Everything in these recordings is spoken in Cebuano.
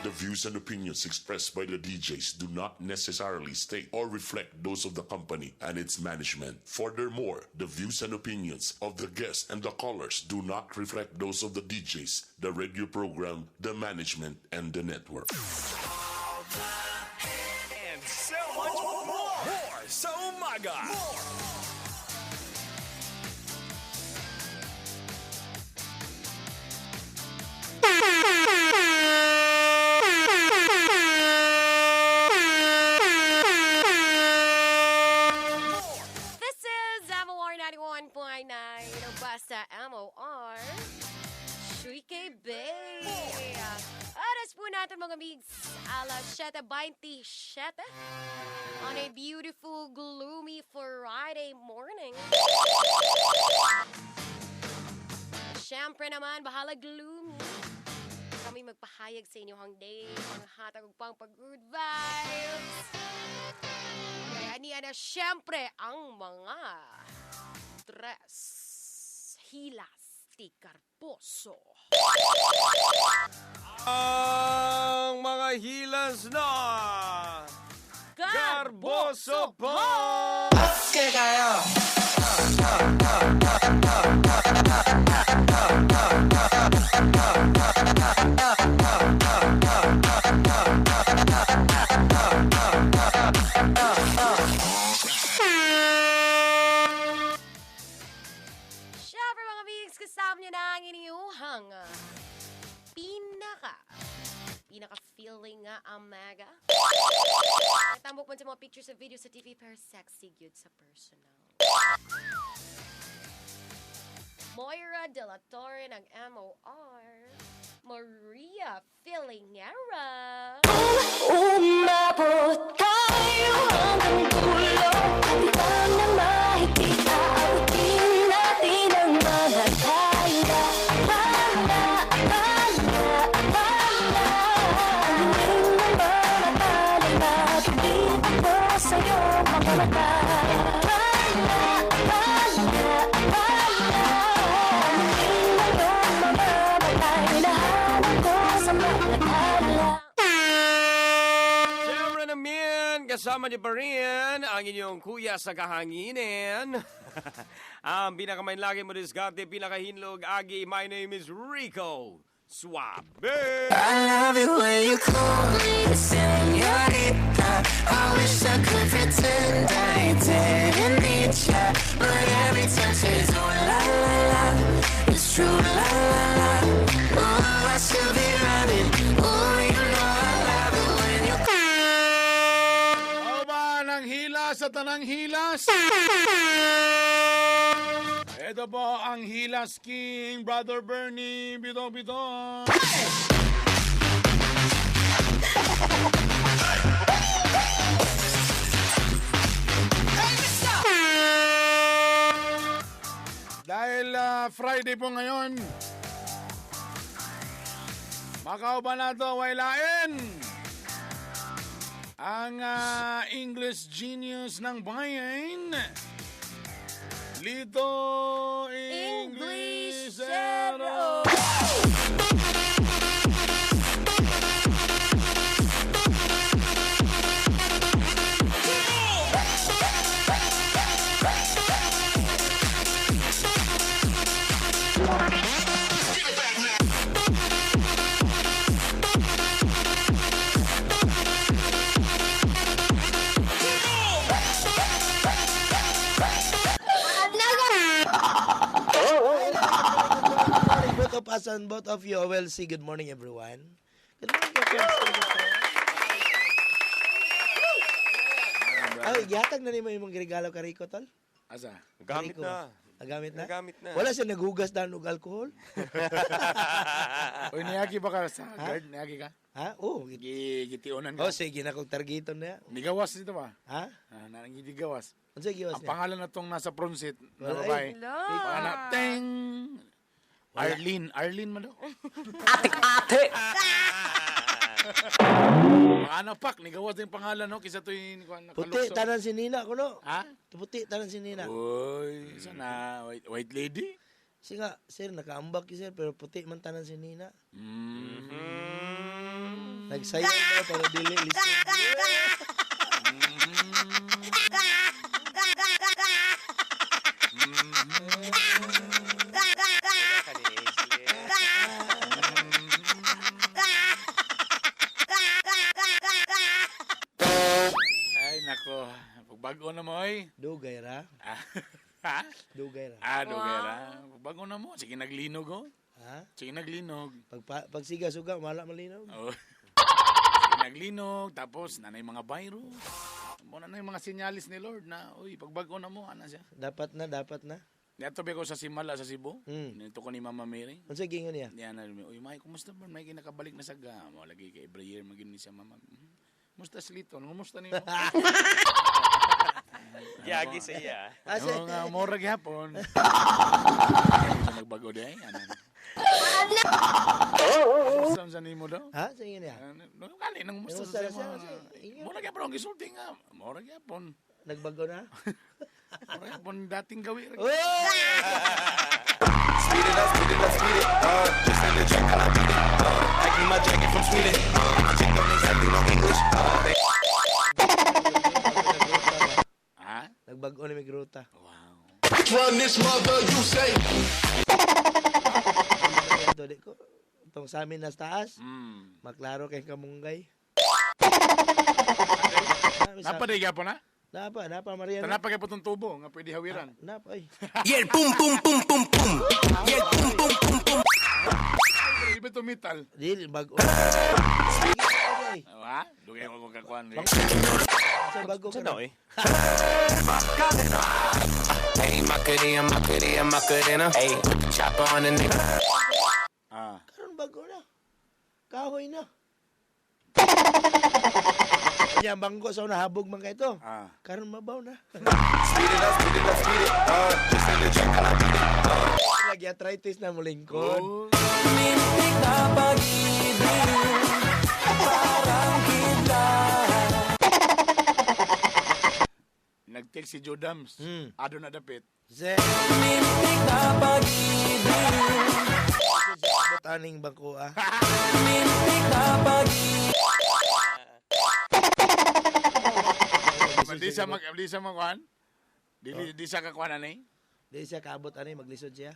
The views and opinions expressed by the DJs do not necessarily state or reflect those of the company and its management. Furthermore, the views and opinions of the guests and the callers do not reflect those of the DJs, the radio program, the management, and the network. And so much more. More sa umaga. More. This is MOR 91.9, Basta MOR, Shuike Bay. Oras po natin, mga migs, alas 7:27 on a beautiful, gloomy Friday morning. Siyempre naman, bahala gloomy. Kami magpahayag sa inyong day, panghatag ug pang pag-good vibes. Kaya niya na siyempre ang mga tres hilas ti Carposo. Ang mga hilas na Garboso po! Siyempre, mga bigs, kasama niyo na ang inyuhang pinaka pinaka feeling nga amaga. Natambok man sa mga pictures sa video sa TV pero sexy gyud sa personal. Moira de la Torre ng MOR. Maria Filingera. Umabot tayo hanggang dulo. Di na mahigpit, aabutin natin ang mga tala. Tala, tala, tala. Ang hiling ng mga tala'y mapagpit ako sa iyong mga mata. Tala, tala, tala. Ang hiling ng iyong mga mata'y nahanap ko sa mga tala. Siyempre naman, kasama niyo pa rin ang inyong kuya sa kahanginan. Ang pinakamain lagi mo diskarte, pinakahinlog, agi. My name is Rico Suabe! I love it when you call me señorita. I wish I could pretend I didn't need ya, but every touch is ooh la la la. It's true la la la. Ooh, I should be running. Ooh, you know I love it when you Ano ba ng hilas at anang hilas? Ito po ang Hilas King, Brother Bernie, Bidong Bidong. Dahil Friday po ngayon, makauban na ito, wailain! Ang English genius ng bayan, Lito Inglesero. Morning, both of us and both of you. Well, see, good morning, everyone. Good morning, girlfriends. Ay, gihatag na nimo imong regalo ka Rico, tol? Asa? Gamit Rico. na. Nagamit na? Nagamit na. Wala siya naghugas dahil og alcohol? Uy, niyagi ba ka sa guard? Niyagi ka? Ha? Oo. Gitionan ka? Oh, sige na kong targeton na. Nigawas dito ba? Ha? Ah, gigawas. Unsa giwas Ang niya? pangalan na tong nasa front seat na Wala, babae. eh. Pangalan, Teng! Arlene. Arlene man daw. Ate! Ano pak, nigawas din pangalan no kisa to'y Puti tanan si Nina kuno. Ha? Puti tanan si Nina. Uy, sana white, white lady. Sige nga, sir, nakaambak yun, sir, pero puti man tanan si Nina. Nagsayaw daw pero dili lisod. Ay, nako. Pagbago na mo, oy. Dugay ra. Ha? Dugay ra. Ah, dugay ra. Pagbago na mo. Sige, naglinog, oh. Ha? Sige, naglinog. Pag pagsiga suga wala malinog. Oh. Sige, naglinog. Tapos, nanay mga virus. Muna na yung mga sinyalis ni Lord na, uy, pagbago na mo, ana siya. Dapat na, dapat na. Niadto ba ko sa Simala sa Cebu? Mm. Nito ko ni Mama Mary. Unsa gingon niya? Niya na, uy, May, kumusta ba? May kinakabalik na sa gamo. Lagi kay every year magin ni siya, Mama. Kumusta si Liton? Kumusta niyo? Yagi sa iya. Ah, Oo nga, mura gyapon. Nagbago di ay. Ano? Kumusta sa nimo daw? Ha? Sa ingon niya? Ano, kali nang kumusta Kumusta sa na siya? nimo? Mura gyapon ang gisulti nga. Mura gyapon. Nagbago na? Mura gyapon dating gawi. Uy! Speed it up, speed it up, speed it up. Just send the check and I beat it. I need my jacket from Sweden. My chick don't exactly know English. They Ha? Nagbago na may gruta. Wow. run this mother, you say. Ito di ko. Itong sa amin nasa taas, maklaro kay kamunggay. Napa di gyapon ha? Napa, napa Maria. Tanapa gyapon tong tubo nga pwede hawiran. Napa ay. Y el pum pum pum pum pum. Y el pum pum pum pum. Di ba ito metal? Dili bago. Ha? Dugay ko kung kakuan. Sa bago ka Sa daw na. eh. Hey, Macarena, Macarena, Macarena. Hey, put the chopper on the nigga. Ah. Karon bago na. Kahoy na. Yan bangko sa una habog man kay ito. Ah. Karon mabaw na. Speed it up, speed it up, speed it up. Just send the check and I beat it. Lagi arthritis na mulingkod. Oh. Mintik na pag-ibig, parang kidlat. Nag-text si Joe Dams. Ado na dapit. Ze. Mintik na pag-ibig, Butaning bangko ah. mintik na pag-ibig. Di siya mag di siya magkuan. Dili di siya kakuan ani. Di siya kaabot ani maglisod siya.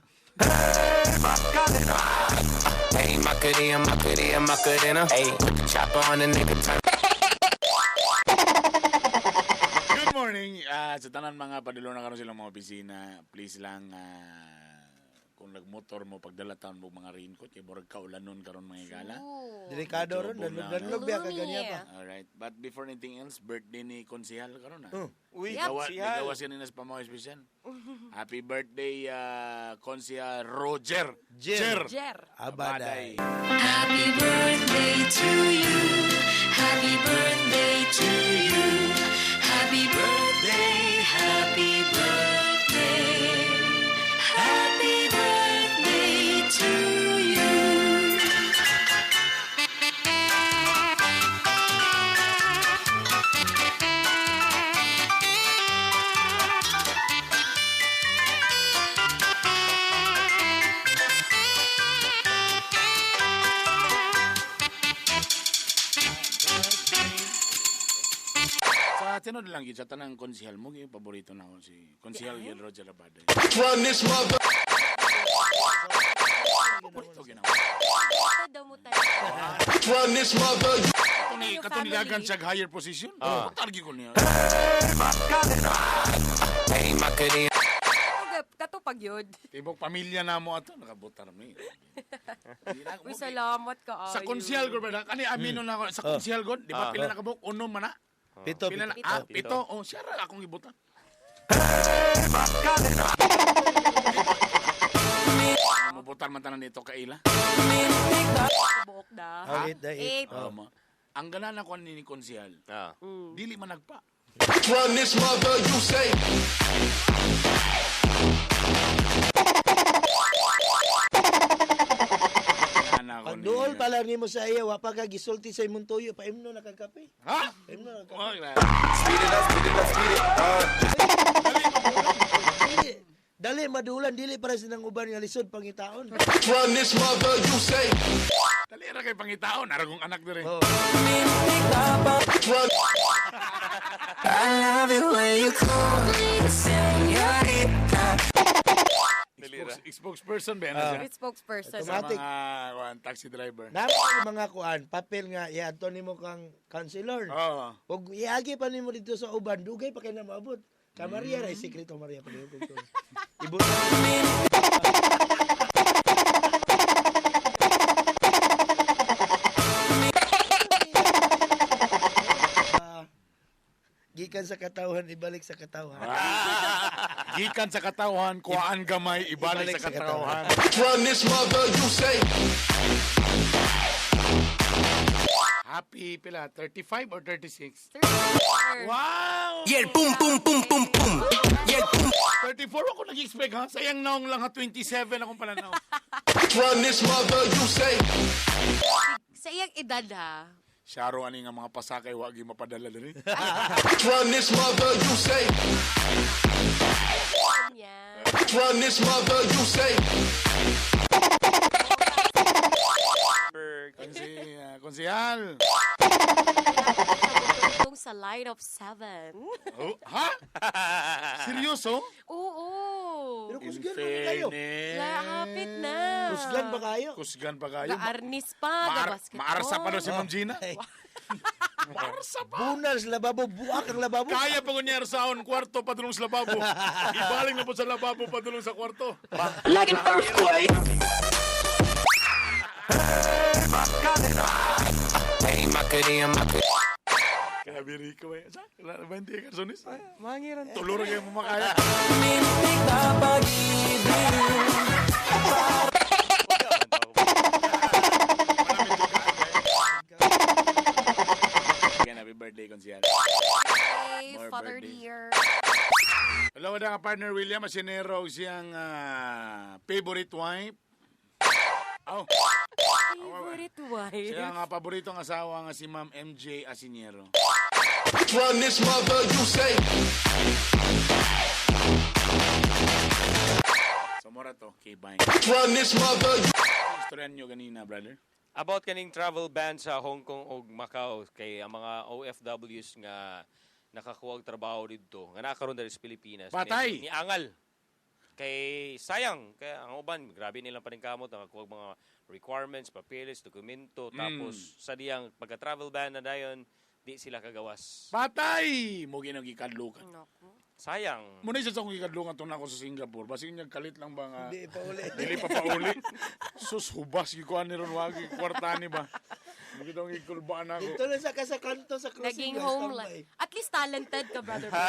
Hey, Macarena, Macarena, Macarena. Hey, put the chopper on the nigga. Turn Good morning. Sa tanan mga padulong na karon silang mga opisina, please lang kung nagmotor mo pagdala taon mo mga raincoat kay murag kaulanon karon mga higala. Delikado ron, Medyo bugnaw. danlog-danlog biya ka ganyan pa. Alright. But before anything else, birthday ni Konsihal karon ah. Oh. Uy, Yep. Gawa, Konsihal. Nagawa siya nina sa Pamaw Espesyal. Happy birthday, Konsihal Roger. Jer. Jer. Abaday. Happy birthday to you. Happy birthday to you. Happy birthday, happy birthday. Happy birthday to you. Sa tinod lang gyud sa tanang konsihal mo gyud paborito na ako si Konsihal gyud Roger Abaday. Run this mother. Paborito gyud ako. Ito daw mo tayo. Run this mother. Katong Your katong family. nidagan siya higher position. Ah. Oh, targi ko niya. Hey, Macarena. Katupag yun. Tibok pamilya na mo ato nakabutar mi. Uy, salamat ka. Sa konsihal ko ba kani amino na ako sa konsihal ko, di ba pila nakabuk uno man na? Pito, Pila na pito. ah, pito. Oh, siya ra akong gibutan. Mabutan man tanan nito kaila. Buok na. Oh, eight, eight. Eight. Oh. Tama. Ang ganan ako ni konsihal. Ah. Dili man nagpa. Run this mother, you say. Ana ko Pag duol pala nimo sa iya, wa pa ka gisulti sa imong tuyo, paimno na kag kape. Ha? Paimno na kag Oh, grabe. Speed it up, speed it up, speed it up. Dili. Dali madulan dili para sa nang uban nga lisod pangitaon. Run this mother, you say. Dali ra kay pangitaon, aragong anak diri. Oh. Run. I love it when you call me señorita. Spokesperson ba yan siya? With spokesperson. Sa Automatic. mga kuwan, taxi driver. Namo ang mga kuan, papel nga iadto nimo kang counselor. Oo. Ug iagi pa nimo dito sa uban, dugay pa kay na maabot. Ka Maria ra sekreto Maria pa nimo. Ibutang. Ah, gikan sa katawhan ibalik sa katawhan. Gikan sa katawhan, kuhaan gamay, ibalik Ibalik sa sa katawhan. Run this mother, you say. Happy pila, 35 or 36? 34. Wow! Yeah, boom, boom, boom, boom, boom. Yeah, boom. 34 ako nag-expect ha. Sayang naong lang ha, 27 akong pananaw. Run this mother, you say. Sa iyang edad ha. Syaro ani nga mga pasakay wagi mapadala diri. Run this mother, you say. Yan. Run this mother, you say. Berg. Konsihal. Kung sa line of 7. Oh, ha? Seryoso? Oo. Pero kusgan ba kayo? Lahapit na. Kusgan ba kayo? Kusgan pa kayo. Gaarnis pa, gabasketball. Maarsa pa daw si Ma'am Gina. Ay, Maarsa pa. Bunal sa lababo, buak ang lababo. Kaya pa kunyar sa on kwarto padulong sa lababo. Ibaling na po sa lababo padulong sa kwarto. Like an earthquake. Grabe Rico eh. Sa? 20 karsonis. Mangiran. Tuluro kayo mamakaya. Again, happy birthday, Konsihal. Hey, More Father birthdays. dear. Hello, na ka partner William Asinero siyang favorite wife. Oh, Favorite wife. siya ang paboritong asawa nga si Ma'am MJ Asinero. Run this mother, you say. So mora to, okay, bye. Run this mother, you Istoryan nyo ganina, brother. About kaning travel ban sa Hong Kong ug Macau kay ang mga OFWs nga nakakuha og trabaho didto nga nakaroon diri sa Pilipinas. Patay! Ni angal. Kay sayang kay ang uban grabe nilang paningkamot nakakuha og mga requirements, papeles, dokumento tapos sa diyang pagka travel ban na dayon di sila kagawas. Patay! Mo ginagikadlukan. Naku. Sayang. Muna isa sa akong gikadlukan tong nako sa Singapore. Basig niya kalit lang ba nga. Hindi pa uli. Dili pa pauli. Sus, hubas gikuan ni ron wagi kwarta ni ba. Mugito ang gikulbaan ako. Dito lang sa sa kanto sa crossing. Naging guys, homeland. tambay. At least talented ka, Brother Ben.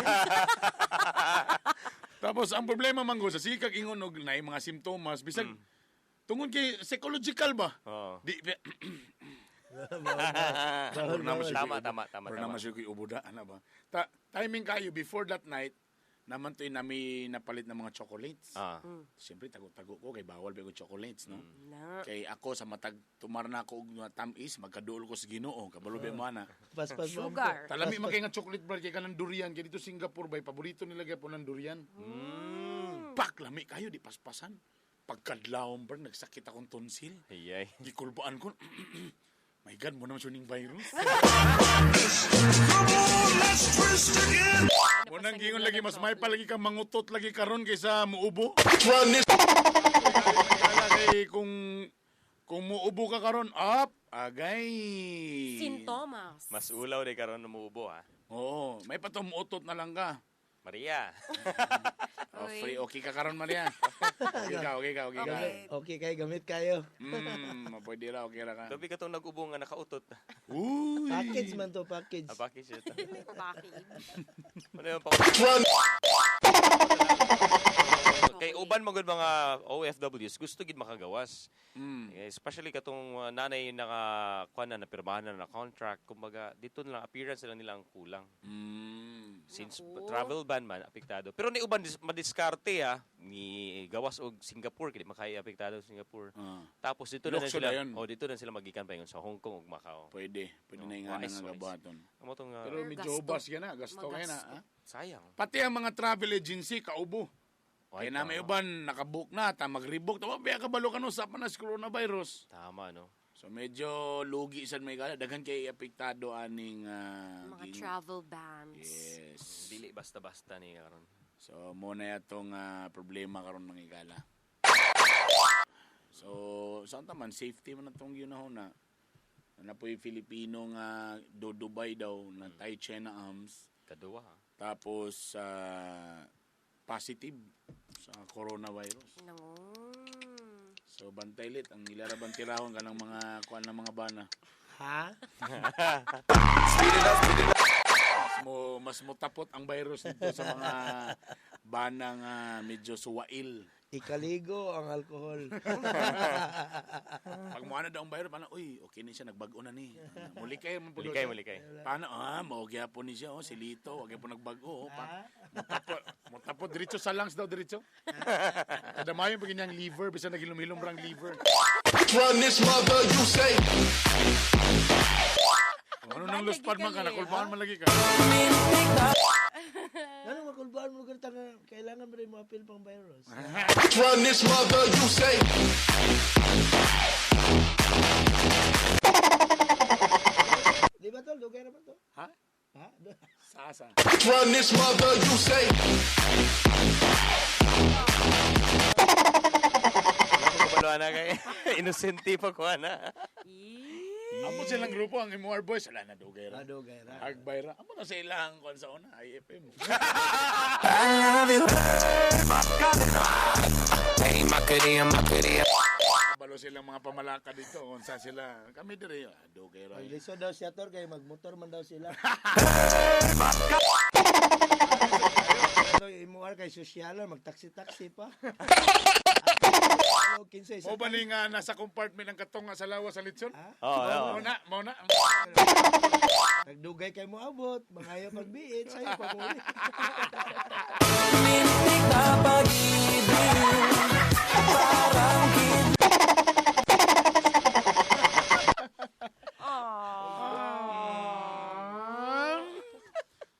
Tapos ang problema man ko sa sige kag ingon og naay mga simptomas bisag tungod kay psychological ba? Oo. Di Bawal, Mura naman bawal. siya Tama, kay ubo. tama, tama, Mura tama. naman siya kay ubo da, ana ba? Timing kayo before that night naman to'y nami napalit ng mga chocolates. Ah. Siyempre tago-tago ko kay bawal ba ko chocolates, no? Na. Kay ako sa matag tumar na ako og mga tamis, magkaduol ko sa Ginoo, kabalo ba mo ana. Paspas mo. Sugar. Talami man kay nga chocolate bar kay kanang durian kay dito Singapore bay paborito nila gyapon ang durian. Pak lami kayo di paspasan. Pagkadlawon bar nagsakit akong tonsil. Ayay. Gikulbaan ko. My God, mo naman siya ning virus. Mo nang gingon lagi mas may palagi ka mangutot lagi karon kaysa muubo. Run this Kay kung muubo ka karon, up, agay. Sintomas. Mas ulaw di karon umuubo ha. Oo, may pato muutot na lang ka. Maria. Oh, Uy. free okay ka karon Maria. Okay ka, okay ka, okay ka. Okay. Okay kayo, gamit kayo. Pwede ra, okay ra ka. Gabi ka tong nag-ubo nga nakautot. Uy. Package man to, package. Ah, package ito. Package. Ano yung run Kay uban magud mga OFWs gusto gid makagawas. Mm. Eh, especially katong nanay naka kuan na napirmahan na na contract kumbaga dito na lang appearance na lang nila ang kulang. Since Naku. travel ban man apektado. Pero ni uban madiskarte ah ni gawas og Singapore kay di makaya apektado sa Singapore. Ah. Tapos dito na lang Lukso sila. na yun. Oh, dito na sila magikan pa ingon sa Hong Kong ug Macau. Pwede, pwede No, na yung nga wise, nga wise. gabaton. Amo tong Pero Pero medyo gasto. ubas ka na, gasto ka na. Magasto. ah. sayang. Pati ang mga travel agency, kaubo. Ay, Kaya na may tama. uban nakabook na ta mag-rebook ta wa kabalo kanu sa pa na sa coronavirus. Tama, no? So medyo lugi sad may gala daghan kay apektado aning Mga travel bans. Yes. Dili basta-basta ni karon. So mo na atong problema karon mga igala. So saan ta man safety man atong yunahon na. Na po'y Filipino nga do Dubai daw na Thai China arms Kaduwa. Ha? tapos positive sa coronavirus. No. So bantay lit ang ilaraban tirahon kanang mga kuan ng mga bana. Ha? Mas mo tapot ang virus dito sa mga bana nga medyo suwail. Ikaligo ang alkohol. Pag mo ano daw ang virus, paano, uy, okay ni siya, nagbag-o na ni. Muli kay, man po Mulikay, siya. mulikay. Paano, mao gyapon ni siya, oh, si Lito, wag po nagbag-o. Oh, pa, mutapot, diretso sa lungs daw, diretso. Kadamayon pag niyang liver, bisan nagilom-hilom rang liver. Run this mother, you say. Ano nang luspad man ka, nakulpaan man lagi ka. Ano makulbaan mo lugar tanga kailangan mo rin mo appeal pang virus. Run this mother, you say. Di ba tol? Dugay naman to. Ha? Ha? Sasa. Run this mother, you say. Kabalo na kay inosente pa ko ana. Amo silang grupo, ang MR Boys, wala na dugay ra. Ah, dugay ra. Hagbay ra. Amo na sa ilang kuan sa una, IFM. Balo silang mga pamalaka dito kung saan sila. Kami dire, dugay ra. Paglisod daw siya tol kay magmotor man daw sila. Ito imuar kay sosyala magtaksi-taksi pa. Ano, kinsay Mo ba ni nga nasa compartment ang katong nga sa lawa sa litson? Oo, oo. Mo na, mo na. Nagdugay kay mo abot, mangayo pagbiit sayo pag uli.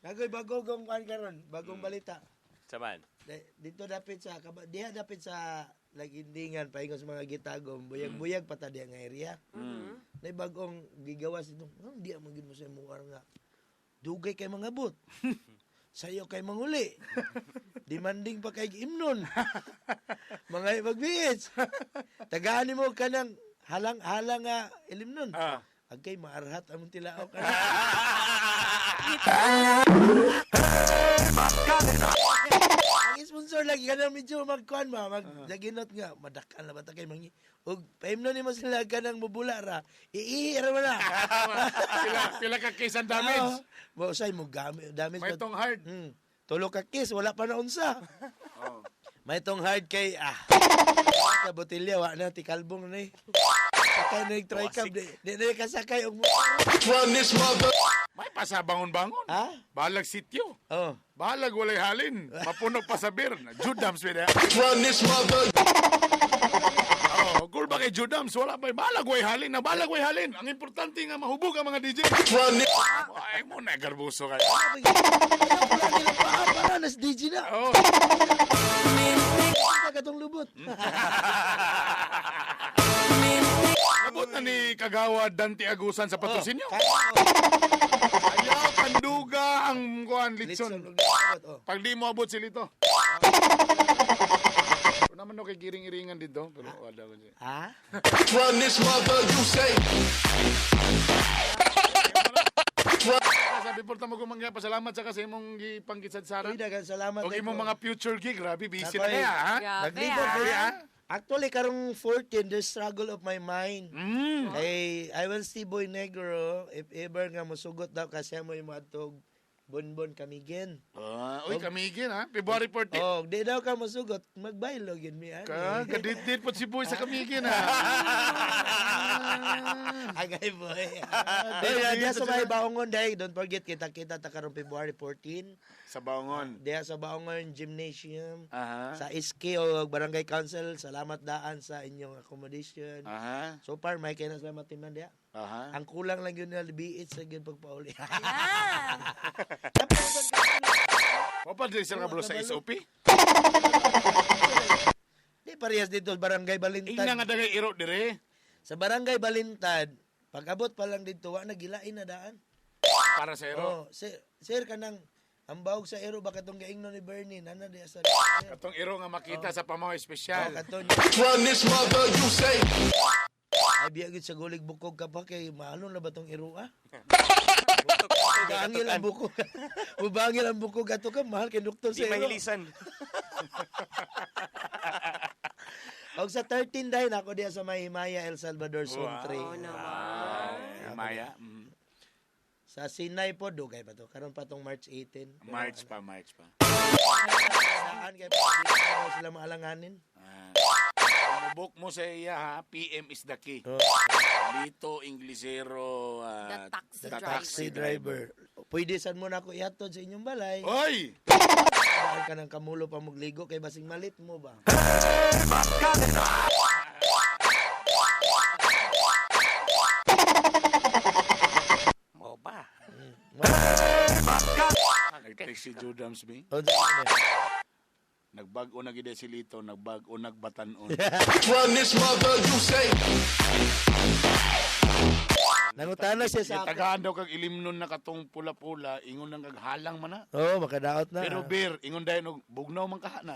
Nagoy bago gong kuan karon, bagong balita. Saman. Dito dapit sa diha dapit sa Lagindingan paingon sa mga gitagom, buyag-buyag pa ta diha nga area. Nay bagong gigawas dito. Ngano diha man gid mo sa imuar nga. Dugay kay mga bot. Sayo kay manguli. Demanding pa kay imnon. Mga pagbiits. Tagaan nimo kanang halang-halang nga ilimnon. Ah. Agkay maarhat among tilaok. Ang sponsor lagi kanang medyo magkuan ba mag laginot nga madakan na ba ta kay mangi og paimnon nimo sila kanang mubula ra. Iihi ra man na. Pila ka case ang damage. Mo usay mo gamit damage May pa- tong hard. Tulo ka kiss wala pa na unsa. Oh. May tong hard kay Ka botelya wa na ti kalbong na eh. Sakay na yung tricab di na kasakay og Run this mother. May pasabangon-bangon. Ha? Balag sityo. Oh. Balag walay halin. Mapuno pa sa beer. Judams pwede. Run this mother. Oh, cool ba kay Judams? Wala pa. Balag way halin. Na balag way halin. Ang importante nga mahubog ang mga DJ. Run this. Ay mo na garbuso kayo. Para nas DJ na. Oh. Katong lubot. Nabot na ni Kagawa Dante Agusan sa patrosinyo. Ayaw, kanduga ang kuan litson. Pag di mo abot si Lito. Wala naman no kay giring-iringan dito, pero wala ko siya. Ha? Run this mother, you say. Sabi po tamo gumangga pasalamat sa kasi imong gipanggisadsara. Uy, daghang salamat. Og imong mga future gig, grabe busy na Nakoy. kaya, ha? Naglibot Grabe, ko. ha? Actually, karong 14, the struggle of my mind. Mm. Kay, I will see Boy Negro, if ever nga musugot daw kasi mo yung atog Bonbon Kamigin. Ah, uy, Kamigin ha? February 14. Oh, di daw ka musugot, magbaylo gin mi ani. Ka, kadit-dit po si Boy sa Kamigin ha. Agay boy. Ah, Ay, diya sa may Baongon day, don't forget kita-kita ta karong February 14. Sa Baongon. Diya sa Baongon Gymnasium. Aha. Sa SK o Barangay Council, salamat daan sa inyong accommodation. Aha. So far, may kaya na salamat timan diya. Aha. Ang kulang lang yun na BH sa yun pagpauli. Wa pa diri sila kabalo sa kabalo. SOP? Di parehas dito sa Barangay Balintad. Ingna nga dagay iro dire. Sa Barangay Balintad, pag-abot pa lang dito, wa na gilain na daan. Para sa iro. Oh, sir, sir kanang ang bawog sa ero baka tong gaingno ni Bernie nana di sa Katong iro nga makita sa pamaw Oh, espesyal. katon. Run this mother, you say. Ay biya gyud sa gulig bukog ka pa kay maano na ba tong ero ah? Mubangil ang bukog. Mubangil ang bukog ato ka mahal kay doktor Di sa ero. mahilisan. Og sa 13 dahil ako diya sa Mahimaya El Salvador Zone Wow. 3. Oh, naman. Ay, Maya. Mm. Sa Sinay po dugay pa to. Karon pa tong March 18. Pero March pa, March pa. Saan kay pa daw sila maalanganin? Ah. Kung mo sa iya ha, PM is the key. Oh. Lito Inglesero, The taxi the driver. Taxi driver. Pwede san mo na ako ihatod sa inyong balay. Oy! Dahil ka ng kamulo pa magligo kay basing malit mo ba? Mo ba? Nag-text si Judams B. Oh, dyan na. Nagbag-o na gid si Lito, nagbag-o nagbatan-on. Run this mother, you say. Nangutana siya sa ako. Gitagaan daw kag ilimnon na katong pula-pula, ingon nang kag halang man na. Oo, oh, makadaot na. Pero beer, ingon dayon og bugnaw man kaha na.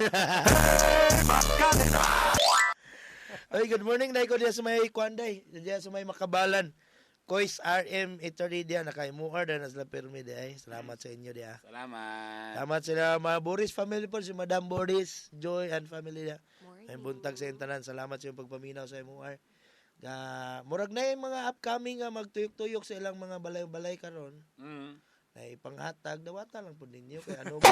Oy, good morning dai ko diya sa may kuanday, diya sa may Makabalan. Kois RM 830 diya nakaimuar na sila pirmi diya. Salamat sa inyo diya. Salamat. Salamat sila mga Boris family po si Madam Boris, Joy and family diya. Morning. Ay buntag sa intanan. Salamat sa inyong pagpaminaw sa MOR. Ga murag na yung mga upcoming nga magtuyok-tuyok sa ilang mga balay-balay karon. Na ipanghatag dawata lang po ninyo kay ano ba.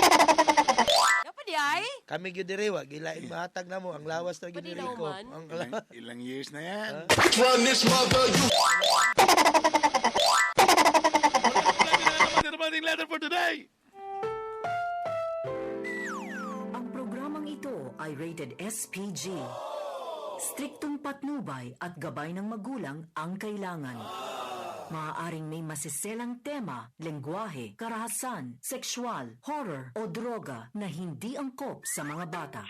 Dapat di ay? Kami gyud diri wa gilain mahatag namo ang lawas ra gyud ni Pwede Rico. naman. Ang Ilang, ilang years na yan. Run this mother, you. Ating letter for today. Ang programang ito ay rated SPG. Striktong patnubay at gabay ng magulang ang kailangan. Maaaring may masiselang tema, lengguwahe, karahasan, sexual, horror o droga na hindi angkop sa mga bata.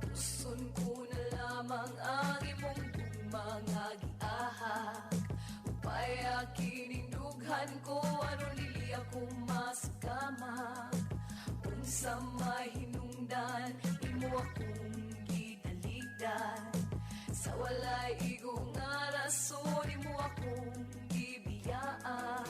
Tuson ko na lamang ang imong mga giahak. Upay kinindugan ko aron lili ako maskamag. Unsa mahinungdan imo akong gitaligdan. Sa walay igo nga rason imo akong gibiyaan.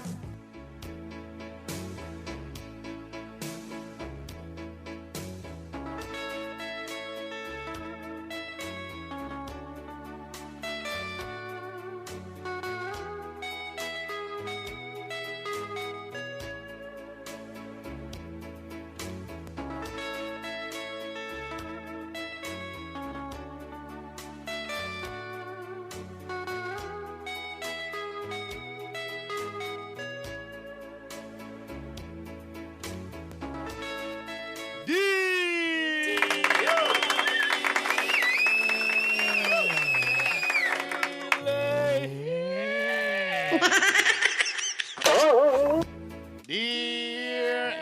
Dear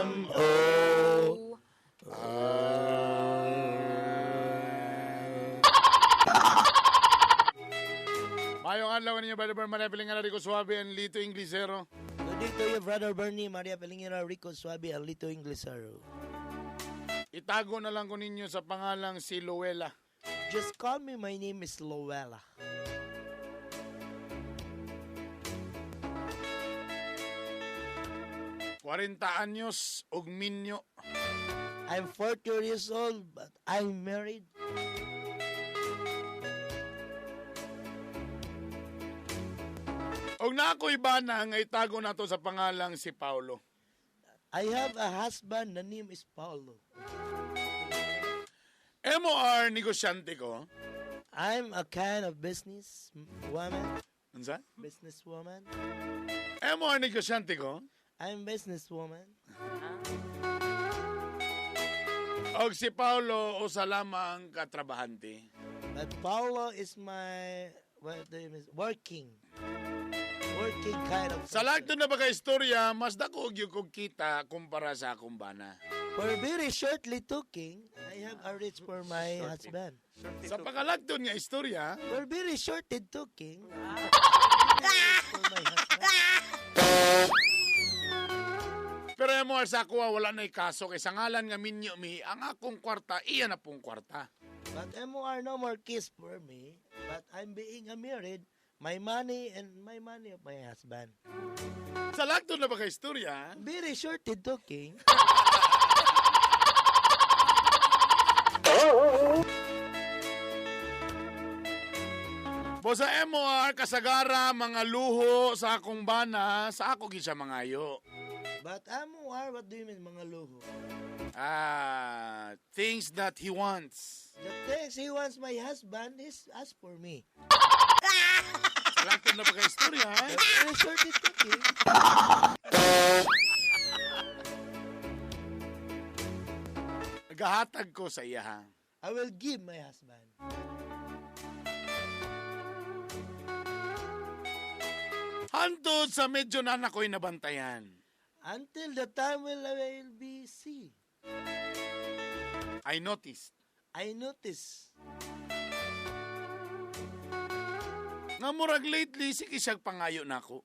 M.O. Mayong adlaw ninyo, Brother Bernie, Maria Pilingana, Rico Suave, and Lito Inglesero. Good day to you, Brother Bernie, Maria Pelingera, Rico Suabe, and Lito Inglesaro. Itago na lang ko ninyo sa pangalang si Luella. Just call me, my name is Lowella. Kwarenta anyos og minyo. I'm 40 years old, but I'm married. Og na ako'y bana nga itago nato sa pangalang si Paulo. I have a husband, the name is Paulo. MOR negosyante ko. I'm a kind of business woman. Unsa? Business woman. MOR negosyante ko. I'm business woman. Og si Paulo usa lamang katrabahante. But Paulo is my, what do you mean? Working. Working kind of Sa lagto na ba ka istorya, mas dako gyud kog kita kumpara sa akong bana. For very shortly talking, I have a rich for my husband. Sa pakalagton nga istorya, For very shortly talking, for my husband. Pero mo sa ako wala na'y kaso kay sa ngalan nga minyo mi, ang akong kwarta iya na pong kwarta. But MOR no more kiss for me. But I'm being a married, my money and my money of my husband. Sa lagton na ba ka istorya? Very shortly talking. Bo sa MOR kasagara mga luho sa akong bana, sa ako gid siya mangayo. But MOR, what do you mean mga luho? Ah, things that he wants. The things he wants my husband is ask for me. Sa lagton na ba ka istorya? Very shortly talking. Nagahatag ko sa iya ha. I will give my husband. Hantod sa medyo na nako'y nabantayan. Until the time will I will be see. I noticed. I notice. Nga murag lately, sige siyang pangayo nako.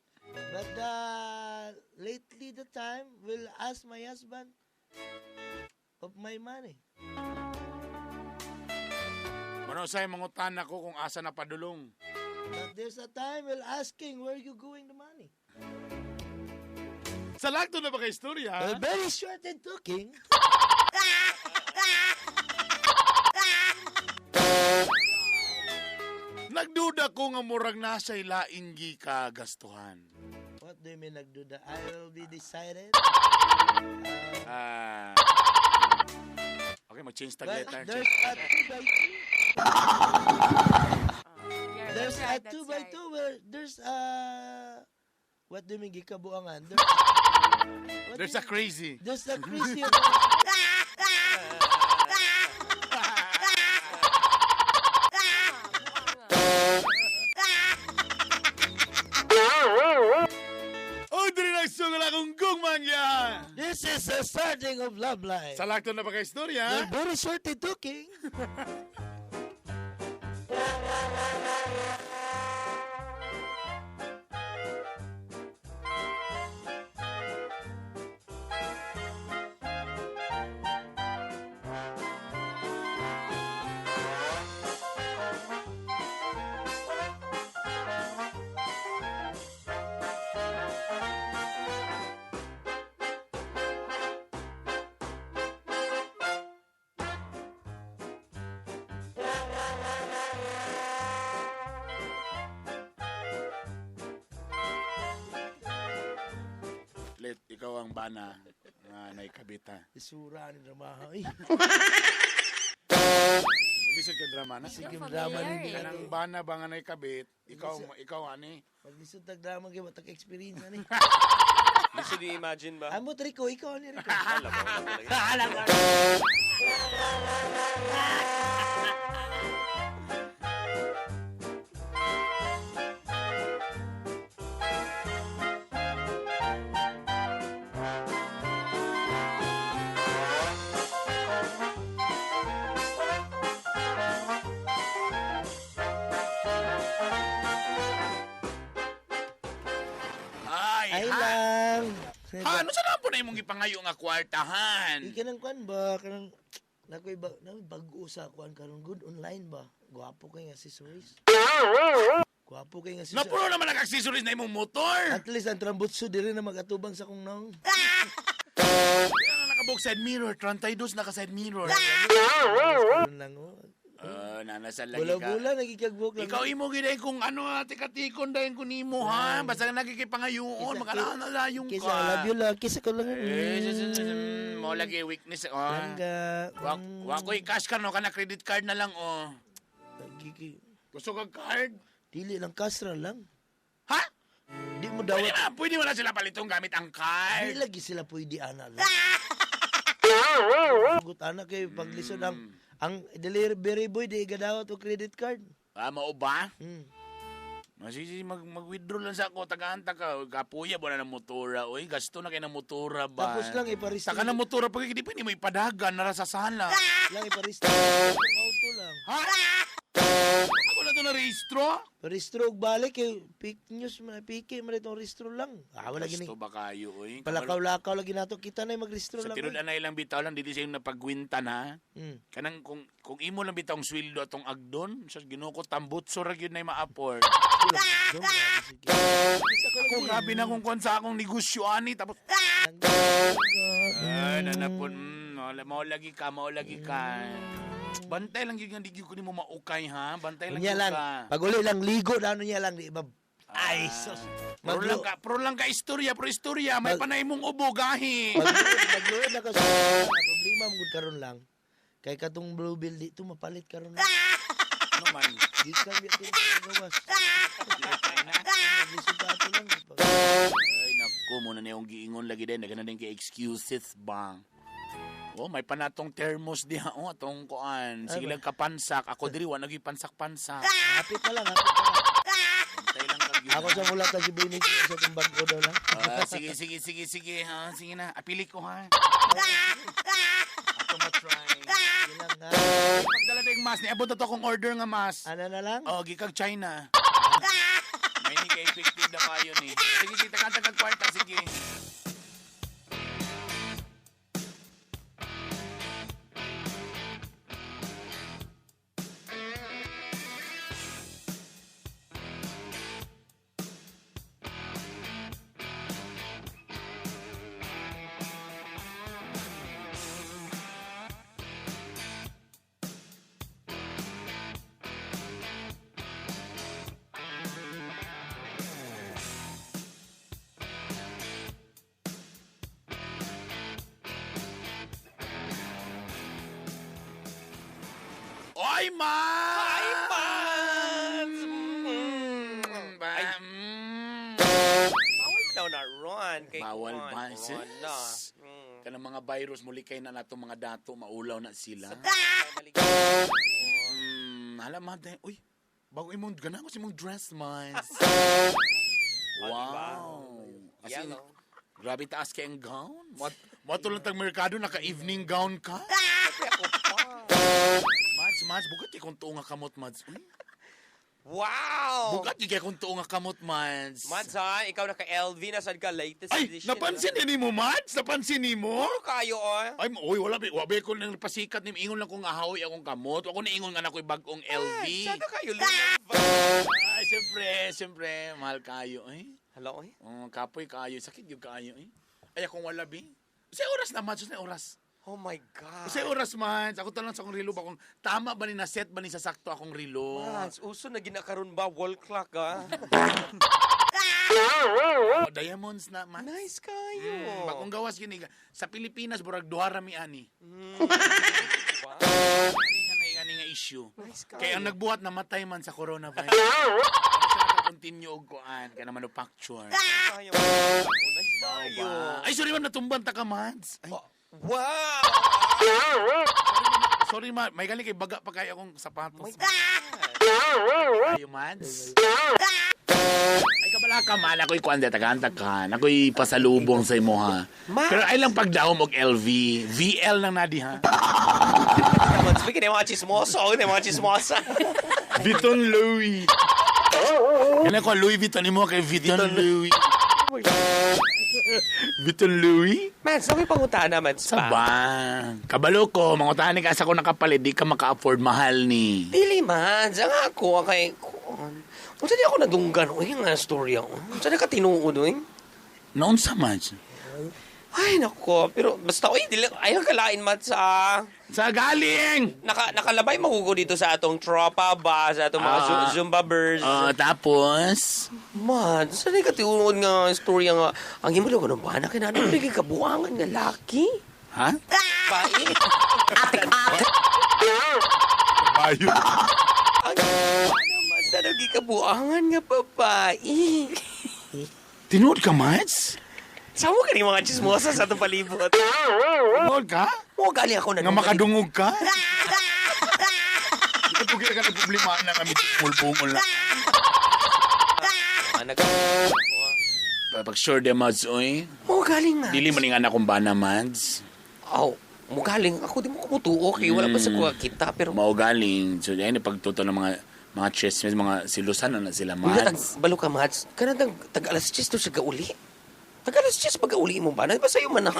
But lately the time will ask my husband of my money. Mano say mangutan ako kung asa na padulong. But there's a time will asking where you going the money. Sa lagto na ba ka istorya? Very short and talking. Nagduda ko nga murag nasa laing gi kagastuhan. What do you mean nagduda? I will be decided. Ah. Okay, mag-change tag But letter. there's a 2 by 2. Yeah, There's that's right, a 2 that's by right. 2 where there's a what do you mean gikabuangan? There's a crazy. There's a crazy. Oh, diri nagsugal akong gugmangya. This is the starting of love life. Sa lagto na ba ka istorya? They're very short and talking. Let, ikaw ang bana nga naikabita. Isura ni drama. Eh. Maglisod ka drama na. Sige, drama ni Kanang bana ba nga naikabit, ikaw ikaw ani. Maglisod tag drama kay watag experience ani. Lisod i-imagine ba? Amot Rico, ikaw ani Rico. Alam mo, talaga. Alam mo. Ay, Ay ha. lang. Ha, ano sa naman po na imong gipangayo nga kwartahan? Di ka nang kuan ba kanang nakoy ba na bag-o sa kuan karon good online ba? Gwapo kay nga accessories. Gwapo kay nga accessories. Napuno naman ang accessories na imong motor. At least ang trambutso diri na magatubang sa kong naong. Kaya na nakabook side mirror, 32 naka side mirror. Karon lang oh. Oh, nanasal lagi ka. Bula-bula nagikagbok lang. Ikaw imo gid kung ano ati-katikon dayon kun nimo ha. Basta nagkikipangayuon, makalaon na layong ka. Kisa I love you lang, kisa ko lang. Eh, mo lagi weakness oh. Langga. Wa wa ko'y cash ka no kana credit card na lang oh. Gusto ka card? Dili lang kasra lang. Ha? Di mo dawat. Pwede na, pwede mo na sila palitong gamit ang card. Di lagi sila pwede ana lang. Hugot ana kay paglisod ang delivery boy di gadawat og credit card. Ah, mao ba? Hmm. Masisi mag-withdraw lang sa ako, tagaanta ka, kapuya ba na ng motora, oy, gasto na kay ng motora ba. Tapos lang iparehistro. Saka ng motora pag hindi pa ni mo ipadagan nara sa sala. Lang iparehistro. Auto lang. Ha? Ako na to na rehistro? Rehistro og balik kay fake news man piki man itong rehistro lang. Ah, wala gini. Gasto ba kayo, oy? Palakaw-lakaw lagi nato kita na magrehistro Sa lang. tinud oy. anay lang bitaw lang dito sa iyong napagwintan ha. Mm. Kanang kung imo lang bitaw ang sweldo atong agdon sa Ginoo ko tambutso ra gyud nay ma-afford. Ako grabe na kung kuan sa akong negosyo ani tapos ay nanapon mao lagi ka, mao lagi ka. Bantay lang gyud nga di gyud ko nimo maukay ha. Bantay lang Unya gyud lang, ka. pag uli lang ligo na ano niya lang di ba? Ay sus. Pro lang ka, pro lang ka istorya, pro istorya, may panay mong ubo gahi. Magluod na ka sa problema mo gud karon lang. Kay katong blue bill dito mapalit karon. Ano man? Gikan biya to sa gawas. Lisod pa ato lang. Ay, naku, muna na yung giingon lagi din. Nagana din kay excuses ba? Oh, may panatong thermos diha oh, atong kuan. Sige Ay, lang kapansak. Ako diri wa nagi pansak-pansak. Happy pa lang, happy pa lang. Antay lang ka gyud. Ako sa mula ta si Binig sa itong bangko daw lang. Ah, sige, sige, sige, sige ha. Sige na. Apili ko ha. Ako ma-try. Sige lang ha. Pagdala na yung mask. Niabot na to akong order nga mask. Ano na lang? Oh, gikag China. May ni kay effective na kayo ni. Sige, sige, tagan-tagan kwarta. Sige. Oy, ma! Ay, Mads! Ay. Bawal daw na run. Kay Bawal kuwan, ba, corona. sis? Kanang mga virus, muli kay na nato mga dato, maulaw na sila. Hala, ma, day. Uy, bago imong, gana ko si imong dress, mas. Wow. As in, Yellow. grabe taas kay ang gown. What lang tag merkado, naka-evening gown ka? Mads, Mads, bugat kay kung tuo nga kamot, Mads. Uy, Wow! bugat kay kung tuo nga kamot, Mads. Mads ha, ikaw naka-LV na sad ka latest Ay, edition. napansin ni mo, Mads? Napansin ni mo? Puro kayo, oh. Ay, oy, wala ba, wala ba ko nang pasikat ni ingon lang kong ahawi akong kamot. Ako niingon nga na ako'y bagong LV. Sada kayo, Luna. Ay, siyempre, siyempre, mahal kayo, eh. Hello, eh. Oh, kapoy kayo, sakit yung kayo, eh. Ay, akong wala, bi. Sa oras na, Mads, sa oras. Oh my God. Sa oras, Mads. Ako talang sa akong relo ba kung tama ba ni na-set ba ni sa sakto akong relo? Mads, uso na ginakaroon ba wall clock, ah? Oh, diamonds na, Mads. Nice kayo. Bagong gawas gini. Sa Pilipinas, burag duha ra mi ani. Wow. Nga na nga nga issue. Nice kayo. Kaya ang nagbuhat namatay man sa coronavirus. Continue og kuan kana manufacture. Kayo. Nice kayo. Ay, sorry ma'am, natumban ta ka, Mads. Ay, Wow! sorry ma'am, may galing kay baga pa kayo akong sapatos. My God. Ayo, Mads. Ay, kabala ka man. Ako'y kuan de, tagaanta ka. Ako'y pasalubong sa imo, ha. Mads. Pero ay lang pagdaom og LV. VL lang na di, ha. Mads, speaking ng mga chismoso, oh, ng mga chismosa. Vuitton Louis. Kailan ko Louis Vuitton mo kay Vuitton Louis. Vuitton Louis? Mads, okay pangutana, Mads Sa pa. ba? Kabalo ko, mangutahan ka sa ko nakapalit, di ka maka-afford mahal ni. Dili, Mads. Ang ako, kay... Kuan. Unsa di ako nadunggan, uy, nga storya. Unsa di ka tinuod, uy? Noon sa Mads? Ay, nako. Pero basta, uy, dili, ayaw kalain, Mads, ah. Sa galing! Nakalabay magugo dito sa atong tropa ba, sa atong mga Zumba birds. Tapos? Mads, saan ka tinuod nga istorya nga? Ang himo daw ko ng bana, kaya ano naging kabuangan nga laki? Ha? Pae. Ayo. Ang ano, Mads, na naging kabuangan nga babae. Tinuod ka, Mads? Samo ka ni mga chismosa sa itong palibot. Tungod ka? Mo gali ako na. Nga makadungog ka? Ito ka na problema na kami bungol-bungol na. Pag sure de Mads, oy. Mo galing nga. Dili man nga anak kong bana, Mads. Aw, mo galing ako di mo kumutuo kay wala pa sa kuha kita pero Mao galing. So, ayun, pagtuto ng mga chismis, mga silusan na sila, Mga tag, Mads. balo ka, Mads. Kanang tag alas 10 to siya gauli. Tag alas 10 pag gauli mo ba? Ba sa'yo man ha?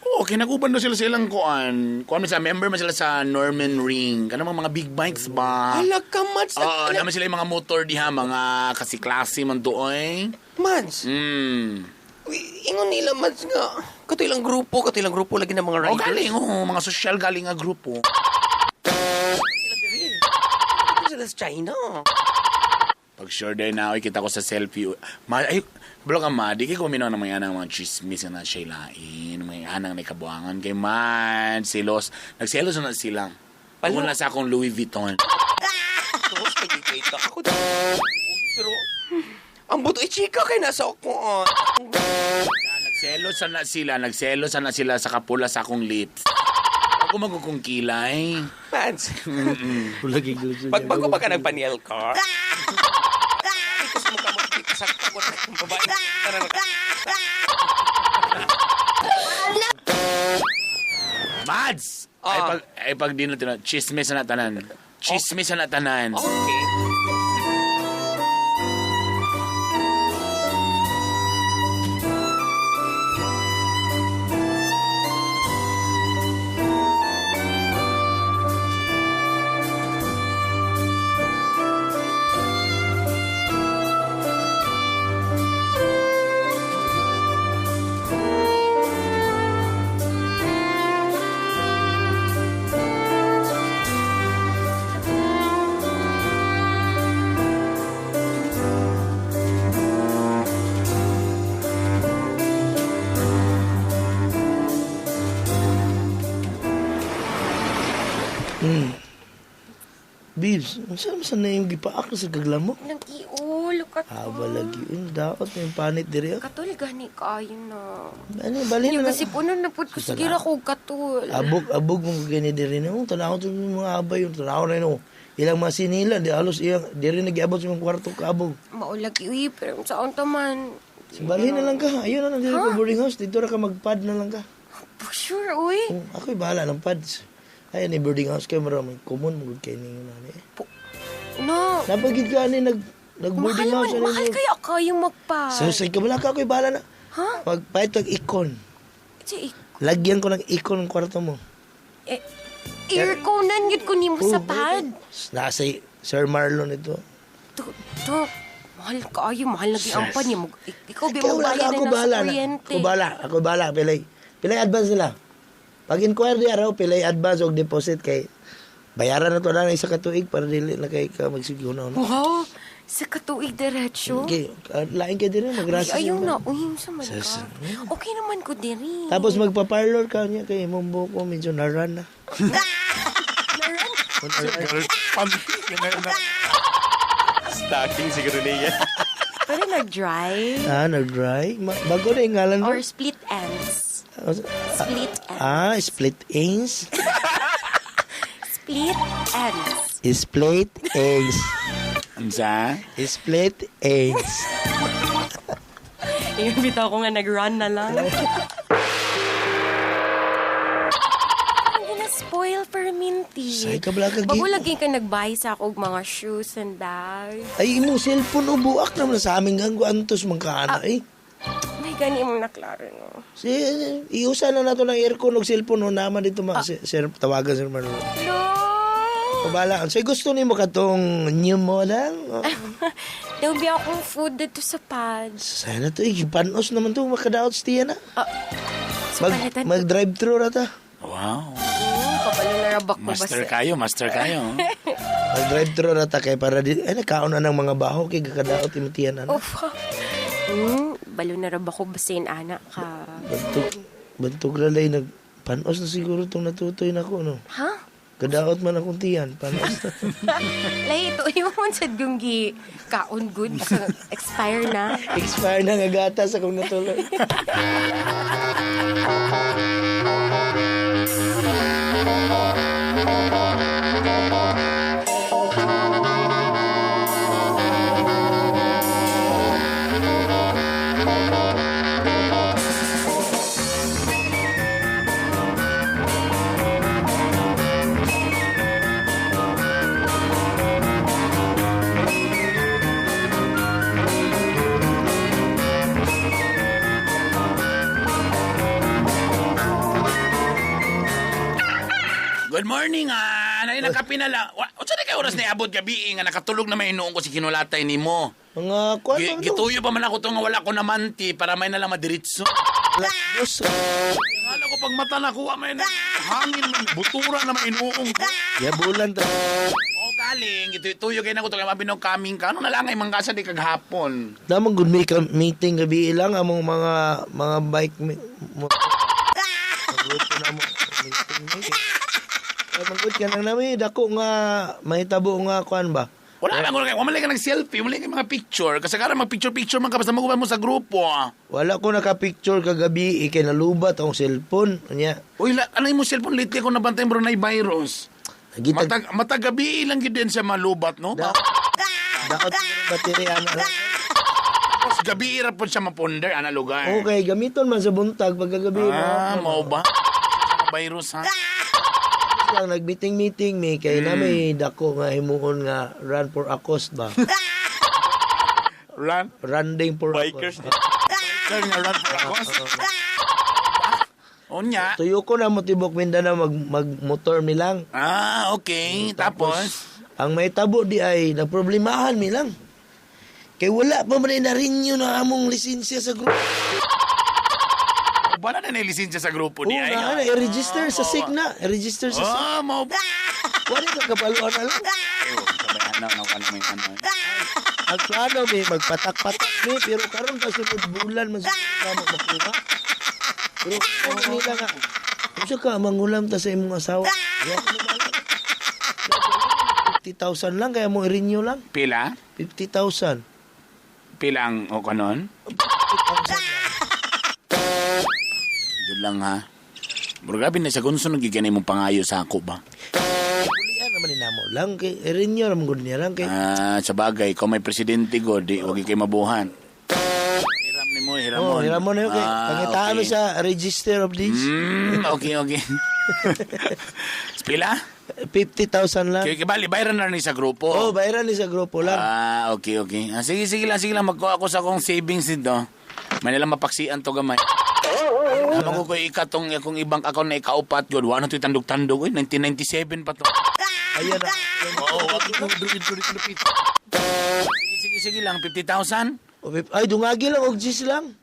Oo, kinaguban do sila silang kuan. Kuan man sila, member man sila sa Norman Ring. Kanang mga big bikes ba? Hala ka, Mads. Oo, naman sila yung mga motor diha, mga kasiklase man doon. Mads. Uy, ingon nila, Mads, nga. Kato ilang grupo, kato ilang grupo lagi ng mga Oh, riders. galing, oo, mga social galing nga grupo. Sila diri. Kato sila sa China. Pag sure day na, oy, kita ko sa selfie. Ma, ay, bro ka ma, di kay kuminaw ng mga anang mga chismis na siya lain, mga anang nakabuangan kay man, silos. Nagselos na sila. Palo. Una sa akong Louis Vuitton. Tapos kay kita ako. Pero, ang buto, eh, chika kay nasa ako. Ah. Nagselos na sila, nagselos na sila sa kapula sa akong lips. Ako magkukong kilay. Mads, Lagi gusto pag bago pa ka nagpaniel ka, Tapos mukha mo, sakta ko ng babae. Tara na. Mads! Ay pag di na chismis na tanan. Chismis na tanan. Okay. Babes, saan sa na yung gipaak sa kaglamok? Nag-iulo ka to. Aba lagi yun, daot na yung panit diri. ah. Katul gani kaayo na. Ano, balhin na lang. Kasi puno na pud ko Sa sige ra ko katul. Abog, abog mong gani diri na. Oh, tanaw to yung mga abay yun. Tanaw na yun. oh. Ilang mga sinila, di halos ilang, diri nagiabot sa mga kwarto kaabog. Maulag uy, pero saan ta man? Balhin na lang ka. Ayun na lang diri sa boarding house. Dito ra ka magpad na lang ka. For sure, uy. Oh, ako'y bahala ng pads. Ay, ni boarding house kayo marami. Common mo kay ninyo na ni. No. Napagid ka ani nag nag boarding Mahal house man, ani. mahal kaya kayo magpa. So, sa kabala ka ako'y bahala na. Ha? Magpahit og ikon. Si Lagyan ko ng ikon ang kwarto mo. eh, airconan yun ko nimo sa pad. Nasa Sir Marlon ito. To, to, mahal kaayo, mahal lagi ang pad niya. Ikaw ba Kaya mo wala ka, bayad ako na sa bahala na. kuryente? Ako bahala, ako bahala. Pilay, pilay advance nila. Pag inquire di araw, pilay advance og deposit kay bayaran na to na isa ka tuig para dili na kay ka magsiguna. No? Wow, sa katuig diretso. Okay, lain kay diri magrasa. Ay, ayaw na. Uy, sa man ka. Sas- Okay naman ko diri. Tapos magpa-parlor ka niya kay imong buko medyo naran na. Stocking siguro niya. Pero nag-dry. Ah, nag-dry. Bago na yung ngalan mo. Or split ends. Split ends. Ah, split ends. Split ends. Split ends. Unsa? Split ends. Yung bitaw ko nga nag-run na lang. Ang gina-spoil for minty. Say ka bala ka, Bago lagi ka nag-buy sa ako og mga shoes and bags. Ay, imong cellphone o buak naman sa aming ganggo antos man kaana eh. May gani mo na klaro, no? Si, iusa na nato ng aircon og cellphone no naman dito ma si, sir tawagan sir Marlon. No! Kabala, so gusto nimo katong new model? Oh, Daw bi akong food dito sa pad. sana to eh, panos naman to makadaot sa tiyan na. So, Mag, palitan mag drive through ra ta. Wow. Kabalo na rabak ko Master basta. kayo, master kayo. Mag drive through ra ta kay para di ay nakaon na ng mga baho kay gakadaot imo tiyan na. Oh, fuck. Balo na rabak ko basin, anak ka. Bantog bantog ra lay nag panos na siguro tong natutoy nako no. Ha? Kadaot man akong tiyan. Paano? Lahi ito, yung man sad kong gi kaon good. So, expire na. Expire na nga gatas akong natulog. Good morning, ah. Nay nakapinala. Unsa na kay oras na iabot gabi eh, nga nakatulog na may hinuon ko si kinulatay nimo. Mga kuwan man to. Gituyo pa man ako to nga wala ko namanti para may nalang madiritso. Alas 2. Ngala ko pag mata na kuha may na hangin man butura na may hinuon ko. Yabulan ta. O galing gituyo kay na ko to kay mabinog kaming ka. Ano na lang ay mangkasa di kaghapon. Damang good may meeting gabi lang among mga bike mo. Magluto na mo meeting ni. Ay manggod ka nang nami dako nga mahitabo nga kuan ba. Wala lang wala kay wala ka nag-selfie, wala kay mga picture kasi karon mag picture-picture man ka basta maguban mo sa grupo. ah. Wala ko naka-picture kagabi kay nalubat akong cellphone nya. Uy, la, ano yung cellphone lately ako nabantay bro na virus. Gitag Matag matagabi lang gid din siya malubat no. Daot yung baterya na lang. Tapos gabi ra po siya maponder ana lugar. Okay, gamiton man sa buntag pagkagabi. Ah, mao ba? Virus ha. Lang nag-meeting-meeting mi kay na may dako nga himuon nga run for a cause ba. Run Running for a Bikers. cause. Sir, nga run for a cause. Unya. Tuyo ko na mo tibok Mindanao mag magmotor mi lang. Ah, okay. Tapos, Ang may tabo di ay naproblemahan mi lang. Kay wala pa man ay na-renew na among lisensya sa grupo. wala na na lisensya sa grupo Oo ni ay. na, na, i-register sa SIG na. I-register sa SIG. Ah, mao ba? Wala ka kabaluan na lang. Ano, ano, ano, may ano. Ang plano mi, magpatak-patak mi, pero karon pa sunod bulan man sa mo makuha. Pero kung nila nga, unsa ka mangulam ta sa imong asawa? Wa ko na lang. 50,000 lang kaya mo i-renew lang. Pila? 50,000. Pila ang o kanon? 50,000 lang. Yun lang ha. Bro, grabe na sa gunso nagigyan mong pangayo sa ako ba? Ulian naman ni namo lang kay i-renew ra man gud niya lang kay Ah, sa bagay, ikaw may presidente ko, di wag kay mabuhan. Hiram ni mo, hiram Oh, hiram mo na yun kay Ah, pangitaan okay. mo sa register of deeds. Okay, okay. Pila? 50,000 lang. Kaya kibali, bayaran na rin sa grupo. Oh, bayaran ni sa grupo lang. Ah, okay, okay. Ah, sige, sige lang, sige lang. Magkuha ako sa akong savings dito. May nilang mapaksian to gamay. Habang ko ko ikatong akong ibang account na ikaupat yun. Wala na ito'y tandog-tandog. Uy, 1997 pa to. Ayan na. Oo, wag ko lupit. Sige, sige, sige lang. 50,000? Ay, dungagi lang og gis lang.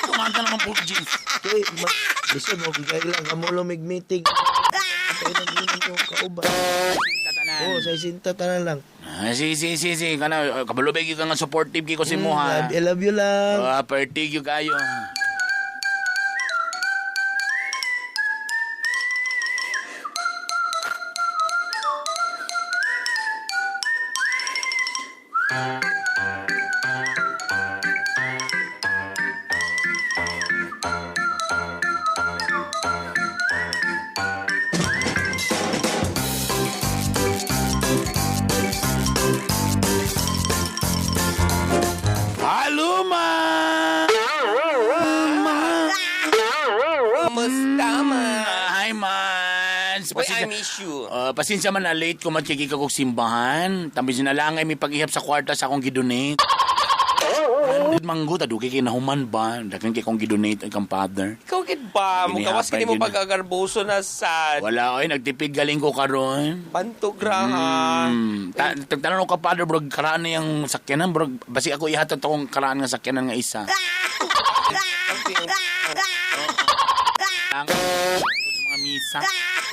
Tumanta naman po, jeans. Kay, lisod mo kay lang kamo lumig meeting. Kay nang ko kauban. Oh, sa isinta tanan lang. Ah, sige, sige, sige, sige. Kana, kabalubig ka nga supportive kay ko si mo, ha. I love you lang. Ah, pertig yung kayo. Hello, ma! Ma! Kumusta, ma? Hi, man. Uy, I miss you. Pasensya man na late ko matkiki ka kog simbahan. Tambi sinalangay may pag-ihap sa kwarta sa akong gidonate. 100 manggo, taduki kay nahuman ba? Dakan kay kong gidonate ang kang father. Ikaw gid ba? Mukawas ka Ginihapay mo yun. pag-agarboso na sad. Wala, oy, nagtipid galing ko karon. Bantog ra, ha? Tagtanong ko ka, father, bro, karaan na yung sakyanan, bro. Basi ako ihatod akong karaan nga sakyanan nga isa. Ang sa mga misa.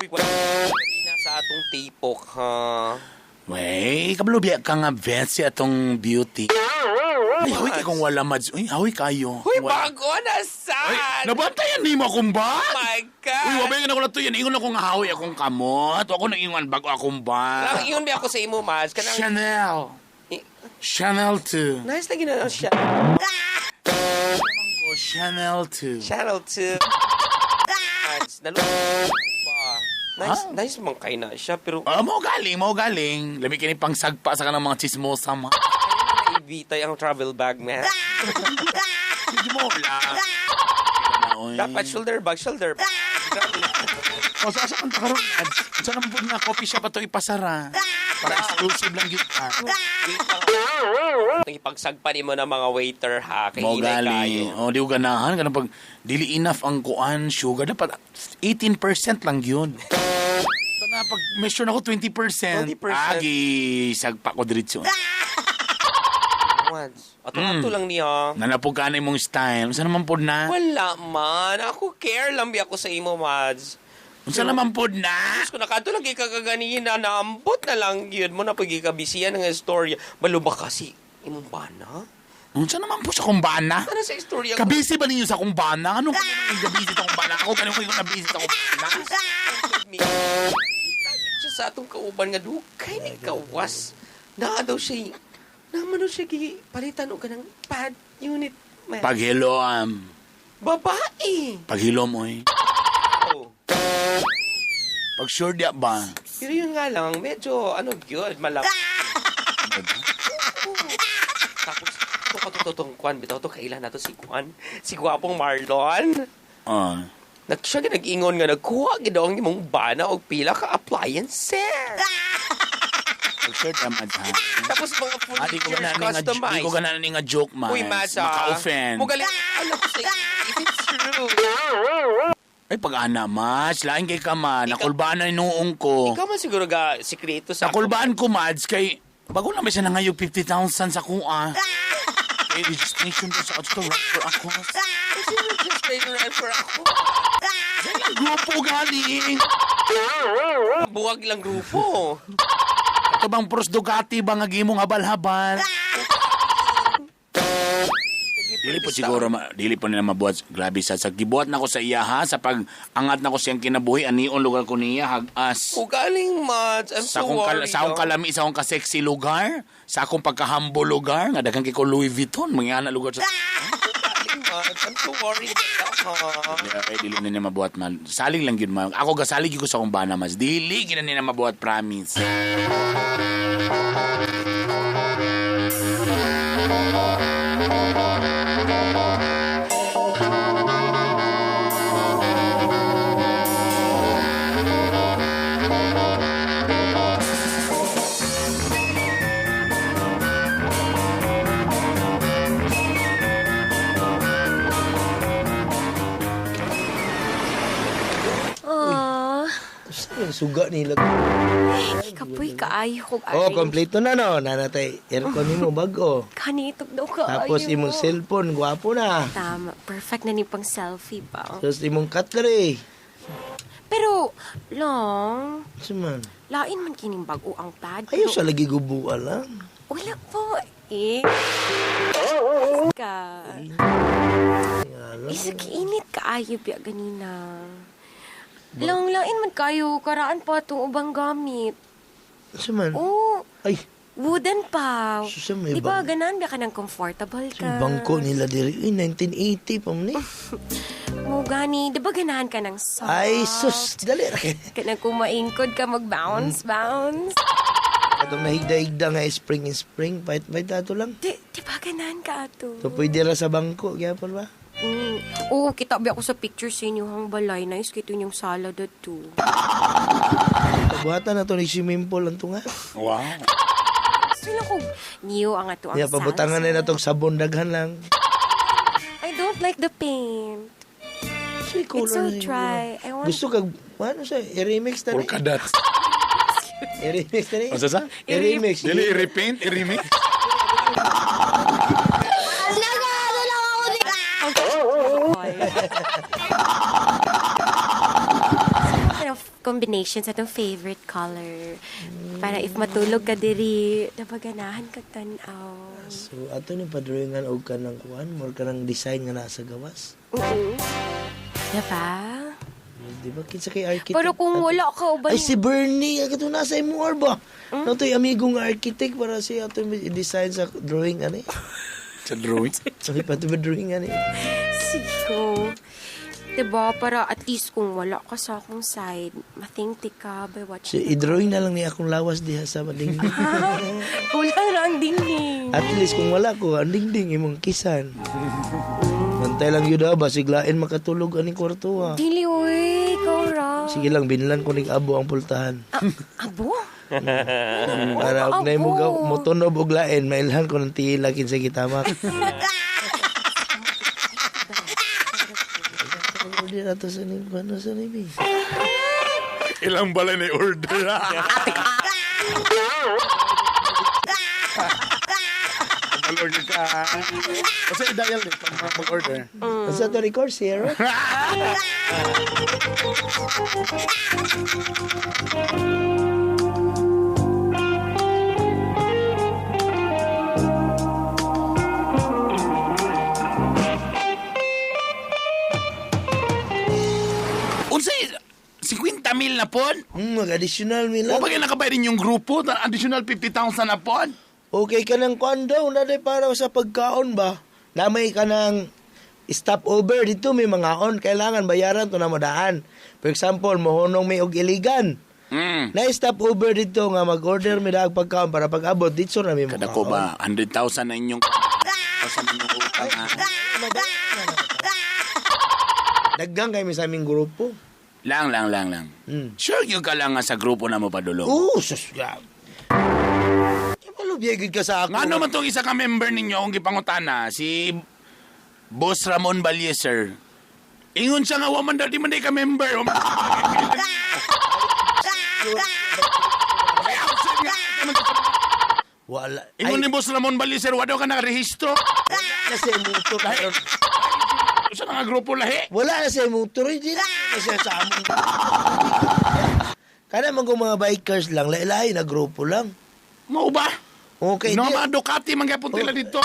Uy, wala kanina sa atong tipok, ha? Wey, kabalubya ka nga, Betsy, atong beauty. Ay, huy, kay kung wala, Mads. Uy, ahoy kayo. Uy, Wala. bago na sad! Ay, nabantayan ni mo akong Oh ba? my ka. Uy, wabay na ko na to yan. Ingon ako nga hawi akong kamot. Ako nang ingon bago akong ba. Lang ingon ba ako sa imo, Mads? Kanang Chanel. Chanel 2. Nice lagi na siya. Chanel 2. Channel 2. Mads, nalo pa. Nice, nice man kay na siya, pero Ah, mo galing, mo galing. Lami kini pang sagpa sa kanang mga chismosa ma. Ibitay ang travel bag, man. Hindi mo lang. Dapat shoulder bag, shoulder bag. O sa asa kang karon ads. Sa naman po nga coffee shop ato ipasara. Para exclusive lang yun ka. Ipagsagpa ni mo ng mga waiter ha, kay Mo hinay kayo. galing. O di ko ganahan kanang pag dili enough ang kuan sugar dapat 18% lang yun. So na pag measure na ko 20%. 20%. Agi sagpa ko diretso. Mads, ato lang niya. Nanapog ka na imong style. Unsa naman pod na? Wala man. Ako care lang bi ako sa imo, Mads. Unsa naman pod na? Diyos ko, nakato lang kagaganina, naambot na lang yun mo na pagkikabisiyan ng istorya. Balo ba kasi imong bana? Unsa naman po sa kumbana? Ano sa istorya ko? Kabisi ba ninyo sa kumbana? Anong kabisi sa kumbana? Ako ganun ko yung nabisi sa kumbana. Siya sa atong kauban nga dugay ni kawas. Naa daw siya, naman daw siya palitan og kanang pad unit. Man. Paghilo, Babae. paghilo mo eh. Oh. Pag sure diya ba? Pero yun nga lang, medyo ano yun, malaki. Tapos, ito tong Kwan, bitaw to kailan na to si Kwan, si Gwapong Marlon. Ah. Nag siya nag-ingon nga nagkuha gid ang imong bana og pila ka appliances. Pag sure diya Mads, ha? Tapos mga Ah, di ko furnitures ganaan nga, di ko customized. ganaan nga joke, Mads. Uy, Mads, ah. Maka-offend. Mugaling, alam ko sa if it's true. Ay, pag-ana, Mads. Lain kay ka, man. Nakulbaan na inuong ko. Ikaw man siguro ga sikreto sa ako. Nakulbaan ko, Mads, kay... Bago na ba siya nangayog 50,000 sa kuha? Kay registration ko sa ato rapper ako. Kasi registration for ako. Grupo galing. Buwag lang grupo. Ito bang Pros Ducati ba nga gimong habal-habal? Dili po siguro, dili po nila mabuhat. Grabe sa gibuhat na ko sa iya ha, sa pag-angat na ko siyang kinabuhi, anion lugar ko niya, hagas. Ugaling, Mads. I'm Sa so akong, worried. sa akong kalami, sa akong ka-sexy lugar, sa akong pagkahambo lugar, nga daghan kay ko Louis Vuitton, mga ana lugar sa... Ugaling, Mads. I'm so worried. Ay, dili na niya mabuhat man. Salig lang yun man. Ako gasalig yun ko sa akong bana mas. Dili gina niya mabuhat, promise. Ah, Sa yung suga nila. kapoy kaayo kog Oh, arrange. kompleto na no. Nanatay aircon nimo bago. Kanitog daw kaayo. Tapos imong cellphone gwapo na. Tama, perfect na ni pang selfie pa. Tapos imong cutlery. Pero, long, Sa man. lain man kining bag-o ang pad. Ayaw sa lagi gubuan lang. Wala po eh. Ka. Isa kiinit kaayo biya ganina. Long, lain man kayo, karaan pa itong ubang gamit. Sa man. Oh, Ay, wooden pa. Susa, may Di ba, bang- ganahan ba ka ng comfortable ka? bangko nila diri. Ay, 1980 pa man eh. Mo gani, di ba ganahan ka ng soft? Ay, sus. Dali ra kay. Kanang kumaingkod ka, mag-bounce, bounce. Atong nahigda-higda nga spring in spring. Pahit-pahit ato lang. Di ba ganahan ka ato? So, pwede ra sa bangko. Gyapon ba? Mm. Oo, kita ba ako sa picture sa inyo hang balay. Nice kito inyong salad ato. Pabuhatan na to ni swimming pool ang tunga. Wow. Gusto lang ko new ang ato ang Yeah, pabutangan salsa. na natong sabon daghan lang. I don't like the paint. Say, It's so color na dry. I want Gusto kag ano sa i-remix ta ni? Polka dots. I-remix ta ni. Unsa sa? I-remix. Dili i-repaint, i-remix. Kind of combination sa atong favorite color. Para if matulog ka diri, dabaganahan kag tan-aw. So ato ni padrawingan og kanang kuan, more kanang design nga nasa gawas. Oo. Diba? Di ba kinsa kay architect? Pero kung wala ka, uban. Ay, si Bernie, ang kato nasa MUR ba? Mm? Nato'y amigo nga architect para siya ato design sa drawing, ano eh. Sa drawing? Sabi pa ito ba drawing, ano eh. Sige. Diba, para at least kung wala ka sa akong side, mathingti ka by So, watching. i-drawing na lang niya akong lawas diha sa dingding. Kulang na ang dingding. At least kung wala ko, ang dingding imong kisan. Bantay lang yun ah, basiglain makatulog aning kwarto ah. Dili, uy, ikaw ra. Sige lang, binlan ko ning abo ang pultahan. Abo? Para og nay mo abo. motunob og lain, mailhan ko ng tiila kinsa gitamak. Order na to sa ning ano sa ning. Ilang balay na order. Mag-order ka. Kasi i-dial eh, pag mag-order. Sa to record Sierra. Unsay 50 mil na pon? Mag-additional mil O bagay nakabayad yung grupo, additional 50,000 na pon. Okay ka ng kwan daw, na day para sa pagkaon ba? Namay ka ng stopover dito, may mga on, kailangan bayaran to na madaan. For example, mohonong may og iligan. Mm. Na stopover dito nga mag-order mi daag pagkaon para pag-abot dito na may Kada ko ba, 100,000 na inyong 1,000 na inyong utang ha. Daggang kami sa aming grupo. Lang, lang, lang, lang. Sure yun ka lang nga sa grupo na mo padulong. Oo, sus. Malubiyagid ka sa ako. Nga naman tong isa ka member ninyo akong gipangutana, si Boss Ramon Balyeser. Ingon siya nga, waman daw, di man day ka member. Waman- Wala. Ingon ni Boss Ramon Balyeser, wa daw ka nakarehistro. Wala na sa motor. Sa nga grupo lahi. Wala na sa motor. Hindi na siya sa among. Kana man kung mga bikers lang, lahi-lahi na grupo lang. Mao ba? Okay. No, mga Ducati, manggapon sila dito.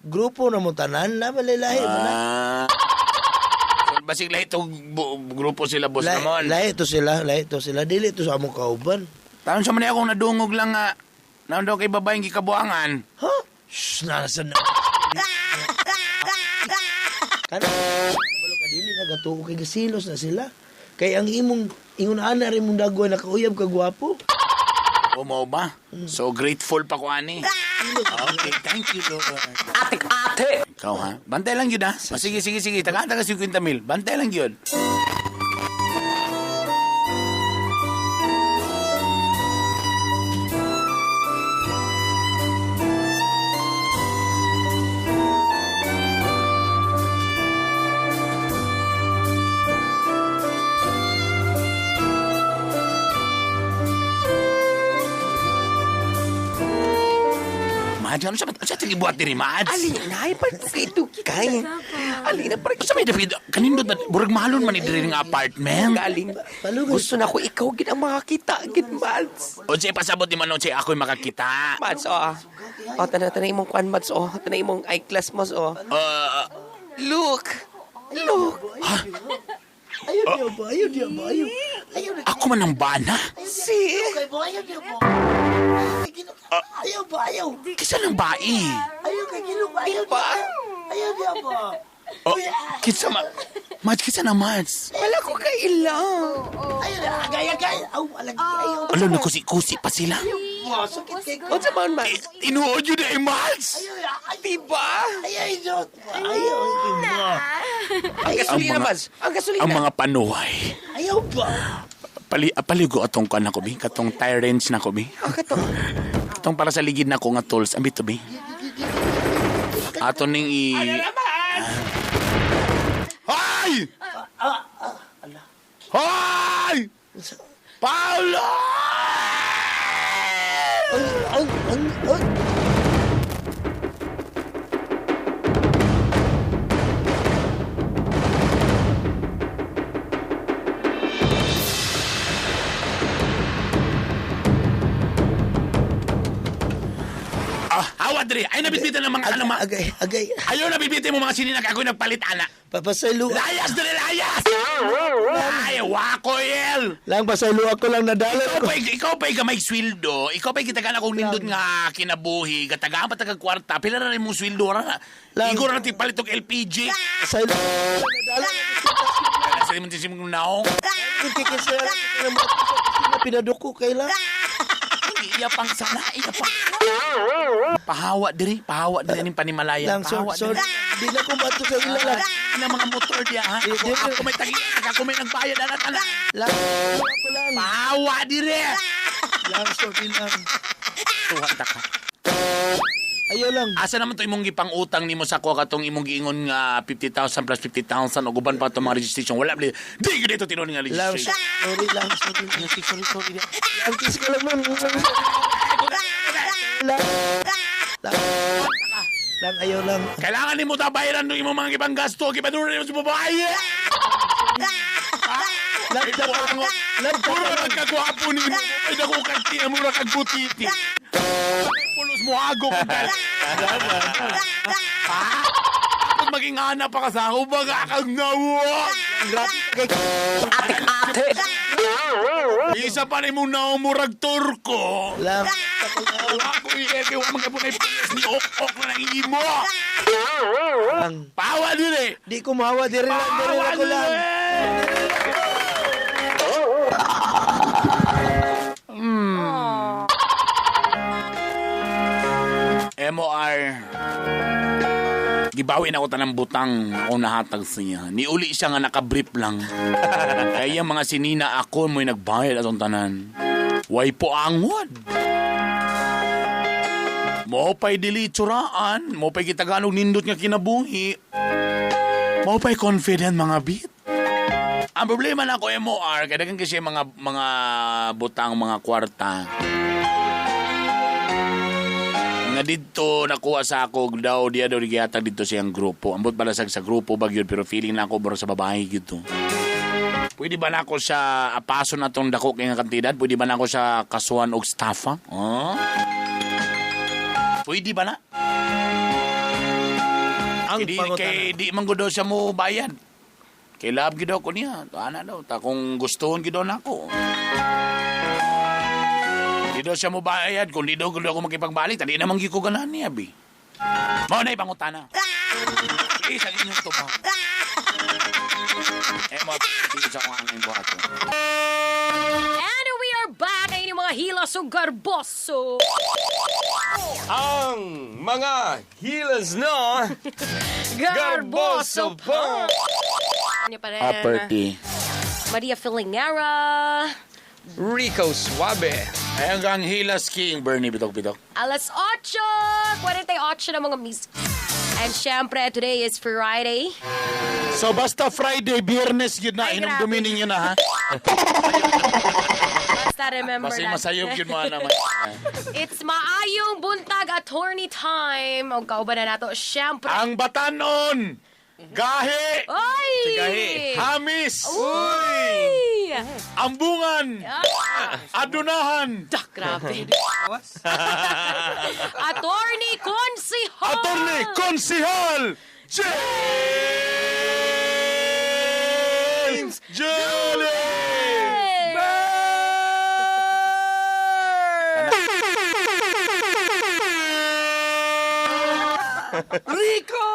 Grupo na mo tanan, na malalahi mo na. So, basig lahi itong grupo sila, Boss Ramon. Lahi to sila, lahi to sila. Dili to sa among kauban. Taon sa man akong nadungog lang nga, naon daw kay babaeng gikabuangan. Ha? Shh, nasa na. Kana, walo ka dili nagatuo kay gasilos na sila. Kay ang imong ingon ana rin mong dagoy nakauyab ka gwapo. O mao ba? So grateful pa ko ani. Okay, thank you Lord. Ate, ate. Ikaw ha? Bantay lang yun ha. O, sige, sige, sige. Taga taga 50 mil. Bantay lang yun. Mads, ano sa sa gibuhat diri, Mads? Alina, ay pagtukay-tukay. Alina, parang Sa may David, kanindot ba? Burag mahalon man ni diri nga apartment. Galing. Gusto na ko ikaw gid ang makakita, gid Mads. O siya, pasabot ni Manong, siya ako'y makakita. Mads, oh. Oh, tanan imong kuan, Mads, oh. Tanan imong eyeglass mo, oh. Look. Look. Ayaw niya ba? Ayaw niya ba? Ayaw. Ayaw na. Ako man ang bana. Si. Ayaw niya ba? Ayaw ba? Ayaw. Kisa ng bai. Ayaw kay Gilong. Ayaw ba? Ayaw niya ba? Oh, kisa ma... Mads, kisa na, Mads. Wala ko kailang. Ayaw na. Agay, agay. Aw, alagi. Ayaw. Alam na, kusi-kusi pa sila. Wow, sakit kay ko. Unsa man, Mads? Tinuod yun eh, Mads! Diba? Ayaw, ayaw. Ayaw. Ang gasolina, Ang mga- Mads. Ang gasolina. Ang mga panuhay. Ayaw ba? Paligo atong kuan ako, bi. Katong tire wrench na ko, bi. Ah, kato. Katong para sa ligid na ko nga tools. Ambit to, bi. Ato ning i... Ay! Ay! Paolo! Ang, ang, ang. Ah, hawa Pahawa diri. Ay nabitbitan ng mga ano ma. Agay, agay. Ayaw nabibiti mo mga sinina kay ako'y nagpalit ana. Papasaylo. Layas diri, layas! Ay, wakoyel! Lang pasaylo ako lang nadala Ikaw ko. pa, ikaw pa gamay sweldo. Ikaw pa kitagaan akong nindot nga kinabuhi. Gatagaan pa taga kwarta. Pila na rin mong sweldo. Ra na. Lang. Igor na tipalit og LPG. Pasaylo. Nadala ko. Sa imong tisim kong naong. Hindi kasi pinaduko kay lang. Iya pang sana, iya pang. Pahawa diri, pahawa diri ning panimalaya. Lang, sorry, Pahawa sorry. diri. Di na ko mato sa ila lang. Ina mga motor diya ha. Di- Ako, di- ako may tagiyak, ako may nagbayad anak anak. Lang, ako lang. Pahawa diri. Lang, sorry lang. Tuhan ta ka. Ayaw lang. Asa naman to imong gipang-utang nimo sa kuha katong imong giingon nga 50,000 plus 50,000 og uban pa to mga registration. Wala di di gyud ito tinuod nga Lang, registration. sorry lang, sorry. Sorry, sorry, sorry. Lang, kiss ko lang nun. Lang. Lang. Lang, ayaw lang. Kailangan nimo ta bayaran ng imong mga gipang gasto, gipaduro nimo sa babae. Lang, Lang, puro nagkagwapo nimo. Ay dako kag tiya mura kag butiti. Pulos mo ago kag dal. Ha? Kung maging ana pa ka sa ako, baga kang nawag. Grabe kay Ate. Isa pa ni mo na murag turko. Lang. Ako ieke, wa man kapunay pulos ni ok-ok na ng imo. Lang. Pawa dire. Di ko mahawa, diri lang, diri Pawa lang ko lang. MOR. Gibawi na ako tanang butang ako nahatag sa niya. Niuli siya nga nakabrief lang. Kaya mga sinina ako mo'y nagbayad atong tanan. Way po angwad. Mo pa'y dili tsuraan, mo pa'y kitagalog nindot nga kinabuhi. Mo pa'y confident mga bit. Ang problema na ako MOR, kaya daghan kasi mga butang, mga kwarta. Nga didto nakuha sa ako daw diya daw gihatag didto siyang grupo. Ambot balasag sa grupo ba gyud pero feeling na ako bro sa babae gyud to. Pwede ba na ako sa apaso na tong dako kay nga kantidad? Pwede ba na ako sa kasuhan og staffa? Oh? Pwede ba na? Ang Kay di, pangutana. kay di man gud daw siya mo bayad. Kay love gyud daw ko niya. Ana daw ta kung gustuhon gyud daw nako. Di daw siya mo bayad kung di daw gud ako makipagbalik, tadi naman gyud ko ganahan niya bi. Mao na ipangutana. Please, ang inyong tumaw. Eh, mo, dito sa kung ano yung buhat. And we are back! Ayun yung mga hilas o garboso. Ang mga hilas na Garboso pa! Ano pa rin? Upper T. Maria Filingera. Rico Suave. Ay, hanggang Hilas King, Bernie Bitok-Bitok. Alas 8:48 na mga miss. And syempre, today is Friday. So, basta Friday, Biyernes yun na. Ay, Hinumdumin grabe. ninyo na, ha? Basta remember Basta that. masayop yun mga naman. It's maayong buntag attorney time. Og kauban na nato, syempre. Ang batanon! Gahi! Oy! Gahi. Hamis! Uy! Ambungan! Adunahan! Dah, grabe. Attorney Consihal! Attorney Konsihal! James Jelly! Rico!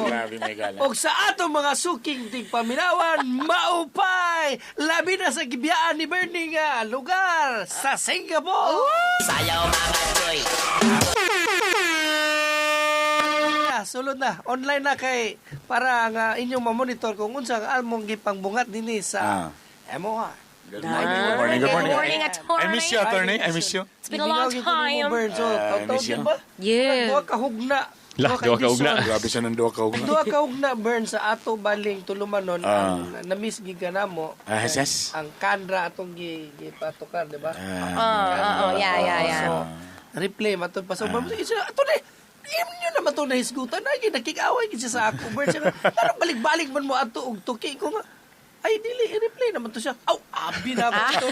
Grabe may gala. Og sa atong mga suking tigpaminawan, maupay! Labi na sa gibiyaan ni Bernie nga lugar sa Singapore! Sayaw mga choy. Na, sulod na. Online na kay para nga inyong mamonitor kung unsa ang among gipangbungat dinhi sa MOR. Good morning, good morning, good Good morning. morning, attorney. I miss you, attorney. I miss you. It's been a long time. Burn. So, I taon miss you. ba? Yeah. Duha ka hugna. Lah, duha ka hugna. Grabe siya ng duha ka hugna. Duha ka hugna burn sa ato baling tulumanon Ah. ang na-miss gid ka namo. Ah, yes, yes. Ang kanra atong gi gipatukar, di ba? Yeah. So, replay matod pa sa uh. Ato na inyo naman to nahisgutan na gid nakig-away gid siya sa ako. Burn siya. Pero balik-balik man mo ato og tuki ko nga. Ay dili i-replay naman to siya. Aw, abi na ako to.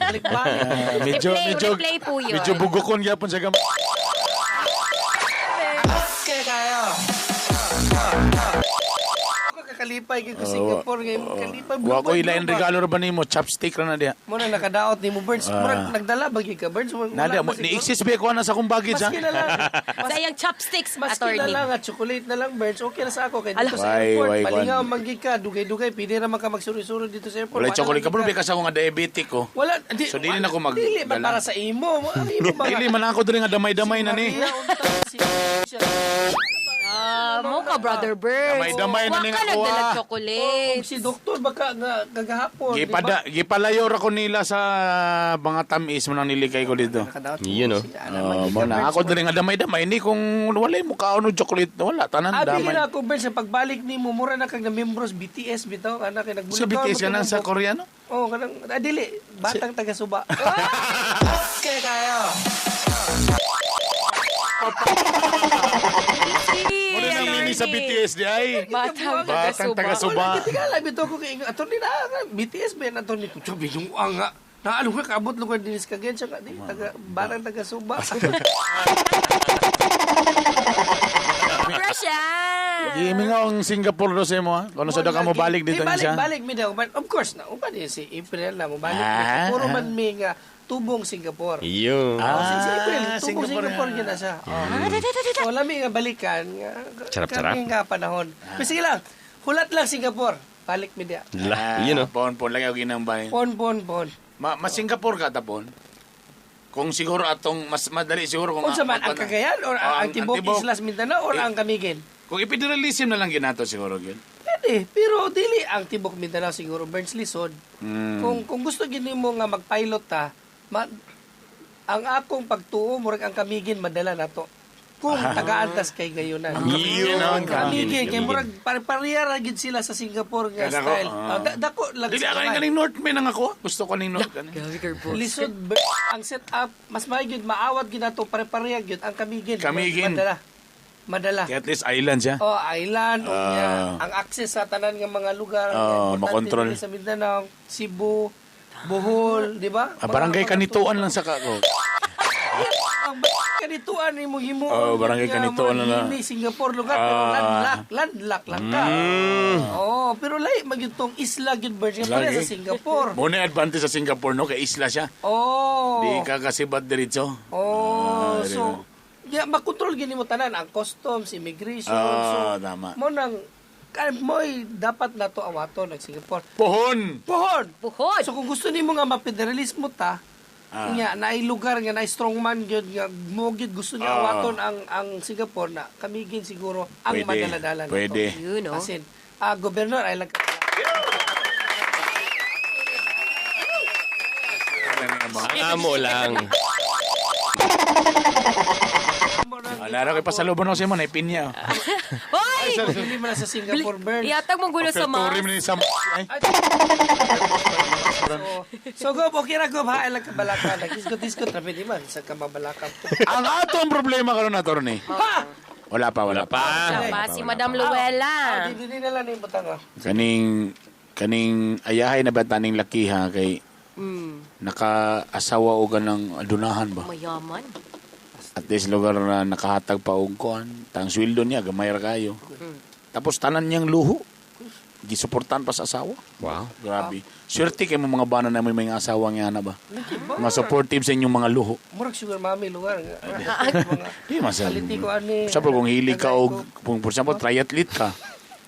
Balik-balik. Medyo, Replay, medyo, replay po yun. medyo bugokon gyapon siya gamay. Kalipay kay ko Singapore ngay kalipay. Wa ko ilain blue ba? regalo ra ba nimo chopstick ra na diha. Mo na nakadaot nimo Birds. Ah. Murag nagdala ba gyud ka Birds? Wala Nada ba mo siguro? ni exist ba ko na sa akong baggage ha. Maski na lang. Sa iyang chopsticks, Maski attorney. na lang at chocolate na lang, Birds. Okay na sa ako. Kaya dito sa Why, airport, why, palingaw kwan? man gyud ka, dugay-dugay, pwede ra man ka magsuri-suri dito sa airport. Wala Wala chocolate ka lang bro gyud ka sa akong nga diabetic ko. Wala, di, So dili na ko mag Dili man dala. para sa imo. Ang imo ba? Dili man ako diri nga damay-damay na ni. Maria, unta, si- Ah, mo ka, Brother Birds. Damay-damay na Wa ning ka ako, nagdalag ah. chocolate. Oh, si doktor baka nga kagahapon, di ba? Gipada gipalayo ra ko nila sa mga tamis mo nang nilikay ko dito. Nakadaot Yun, oh. Oh, mo na ako diri nga damay-damay ni kung walay mo kaon og chocolate wala tanan Abi damay. na ako, Birds, sa pagbalik ni mo, mura na kag na membros BTS bitaw, anak kay nagbulitaw. Sa BTS ka nang sa Koreano? Oh, kanang ah, dili, batang taga Suba. Okay kayo. Mo na nang mini sa BTS di ay. Batang Batang taga-suba. taga-Suba. Wala tingala bitaw ko kay attorney na nga, BTS ba yan attorney ko. Sabi yung nga. Naalo ka kaabot lugar dinis ka ganyan siya ka di taga batang taga Suba. Fresh yan. Gimingaw ang Singapore do sa imo ha. Kuno sa ka mo balik dito Di, balik, siya. balik mi daw. But of course na uban din si April na mo balik. Ah, Puro ah. man mi nga tubong Singapore. Yun. Oh, si April, Ah, tubong Singapore. Singapore gyud na siya. Oh. So lami nga balikan nga Sarap-sarap. kami nga panahon. Pero sige lang, hulat lang Singapore. Balik mi dia. La, yun oh. Pon pon lagi og ginambay. Pon pon pon. Ma, mas Singapore ka tapon. Kung siguro atong mas madali siguro kung Unsa man ang Cagayan or Oh, ang Tibok Islas Mindanao or Eh, ang Camiguin? Kung i-federalism na lang ginato siguro gyud. Pwede, pero dili ang Tibok Mindanao siguro Burns Lisod. Kung gusto gini mo nga magpilot ta, ang akong pagtuo murag ang Camiguin madala nato. Kung tagaan-tas kay gayunan. Yun. Camiguin kay murag pareha ra gid sila sa Singapore nga Kaya dako, style. ah. Ah, dako lang Dili sa ako kamay. kaning Northman ang ako. Gusto ko ning Northman. Lisod ang setup mas maayo gyud maawat gyud nato pare-pareha gyud ang Camiguin. Camiguin. Madala. Madala. Kaya at least island siya. Oh, island, Ah. unya, ang access sa tanan nga mga lugar, Ah, importante makontrol. dili sa Mindanao, Cebu, Bohol, di ba? Ah, barangay Kanituan lang sa kako. Ang Kanituan ni mo himo. Oh, barangay Kanituan na lang. Hindi Singapore lugar pero Ah. landlock, landlock lang ka. Oh, pero lahi magyud tong isla gyud bird nga pareha Lagi. sa Singapore. Mo na advantage sa Singapore no kay isla siya. Oh. Di ka kasibat diretso. Oh, Ah, so yeah, makontrol gini mo tanan ang customs, immigration. Ah, so, tama. Mo nang mo'y dapat nato awaton ng Singapore. Pohon. Pohon. Puhon. So kung gusto nimo nga mapederalismo ta, Ah. nga naay lugar nga naay strongman gyud nga mo gyud gusto niya Ah. awaton ang Singapore na kamigin siguro ang Pwede. madala-dala nito. Pwede. Yun, oh. As in, gobernador ay lang Ang amo lang. Wala ra kay pasalubong ako sa imo na pinya. Hoy! Dili man na sa Singapore birds. Iatag mong gulo sa mas. Offertory ni sa ay. So gob, okay ra gob ha, ay lang kabalaka. Nag-disco-disco trabe di man sa kamabalaka. Ang atong problema karon na attorney. Ha! Wala pa, wala pa. Wala pa, si Madam Luella. Ah, di di na lang yung butang ah. Kaning ayahay na ba taning lakiha kay naka-asawa og ganang adunahan ba? Mayaman. At least lugar na nakahatag pa og kuan, tang sweldo niya gamay ra kayo. Tapos tanan niyang luho. Gisuportahan pa sa asawa. Wow. Grabe. Swerte kay mo mga bana na may mga asawa nga na ba? Laki ba? Mga supportive sa inyong mga luho. Murag sugar mami lugar nga. Di man sa. Paliti ko ani. For example, kung hilig ka og kung for example triathlete ka.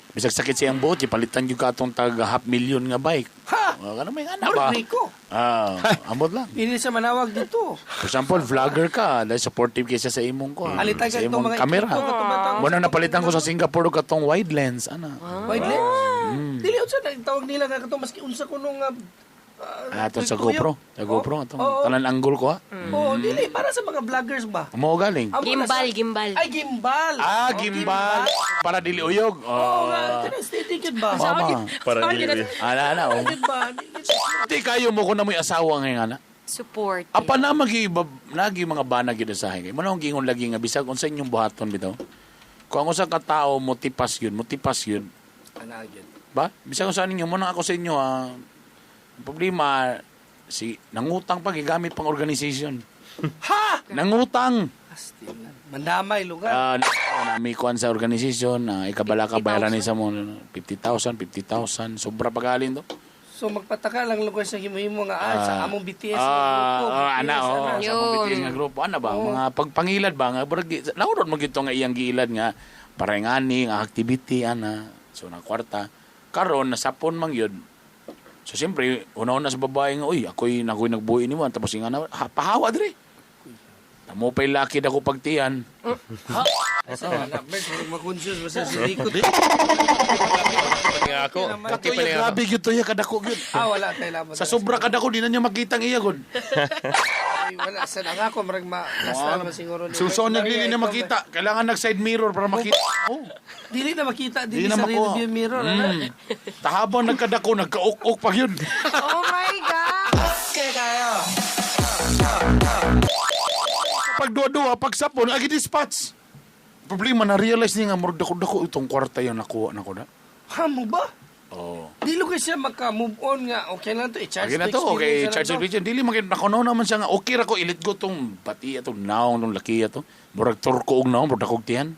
Bisag sakit siyang buhot, ipalitan gyud ka atong tag half million nga bike. Ha! Ano may ana ba? Murag Rico. Ah, ambot lang. Hindi siya manawag dito. For example, vlogger ka, dahil supportive kaysa sa imong ko. Alitan sa ka itong imong mga camera. equipo, katong batang- Mo nang napalitan ko sa Singapore og katong wide lens ana. Wide lens? Dili unsa na tawag nila nga katong maski unsa kuno nga Ato sa GoPro, sa GoPro atong Oo. tanan angle ko ha. Oh, dili para sa mga vloggers ba? Mo galing. Amo na Gimbal, gimbal. Ay gimbal. Ah, Oh, gimbal. Para dili uyog. Oo Oh. nga, kanang steady gyud ba? Mama. Para dili. Ana ana oh. Gyud ba? Di kayo mo ko na mo'y asawa ngayon ana. Support. Apa na magi nagi mga bana gid sa kay. Mo nang gingon lagi nga bisag unsa inyong buhaton bitaw. Kung ang usa ka tawo mo tipas yun, mo tipas yun. Ana gyud. Ba? Bisag unsa ninyo mo nang ako sa inyo ha. Ang problema si nangutang pa gigamit pang organization. Ha! Nangutang. Astilan. Mandamay lugar. Ah, Nami kuan sa organisasyon, na ikabala ka bayaran ni sa mo 50,000, 50,000, sobra pagaling to. So magpataka lang lugar sa himo-himo nga sa among BTS nga Ah, grupo. ana BTS, oh, ana. sa among BTS nga grupo ana ba mga pagpangilad ba nga barag lauron mo gid to nga iyang giilad nga parengani nga activity ana. So na kwarta karon nasapon man gyud. So siyempre una-una sa babae nga uy ako'y nakoy nagbuhi nimo tapos nga na ha, pahawa dire. Tamo pa'y laki dako pagtiyan. Asa na, Bert, makonsyus ba sa si Rico? Nga ako. Katoy grabe gyud to ya kadako gyud. Ah, wala tayo laban. Sa sobra kadako di na niya makita ang iya gud. Ay, wala sa ang ako marag ma last man siguro ni. Suson naglili na makita. Kailangan nag side mirror para makita. Oh. Dili na makita Dili dili na sa makuha. rearview mirror. ana. Tahabang nagkadako, nagkauk-uk pa yun. Oh my God! Kaya kayo. Pag duwa-duwa, pag sapon, agi dispatch. Problema, na-realize niya nga, murag dako-dako itong kwarta yung nakuha na ko na. Ha mo ba? Oo. Dili ko siya maka-move on nga. Okay lang to, i-charge Agi na to, okay, experience na charge lang to. religion. Dili, magin, nakunaw naman siya nga, okay ra ko, ilit ko tong bati atong naong, tong laki ato. Murag turko og naong, murag dakog tiyan.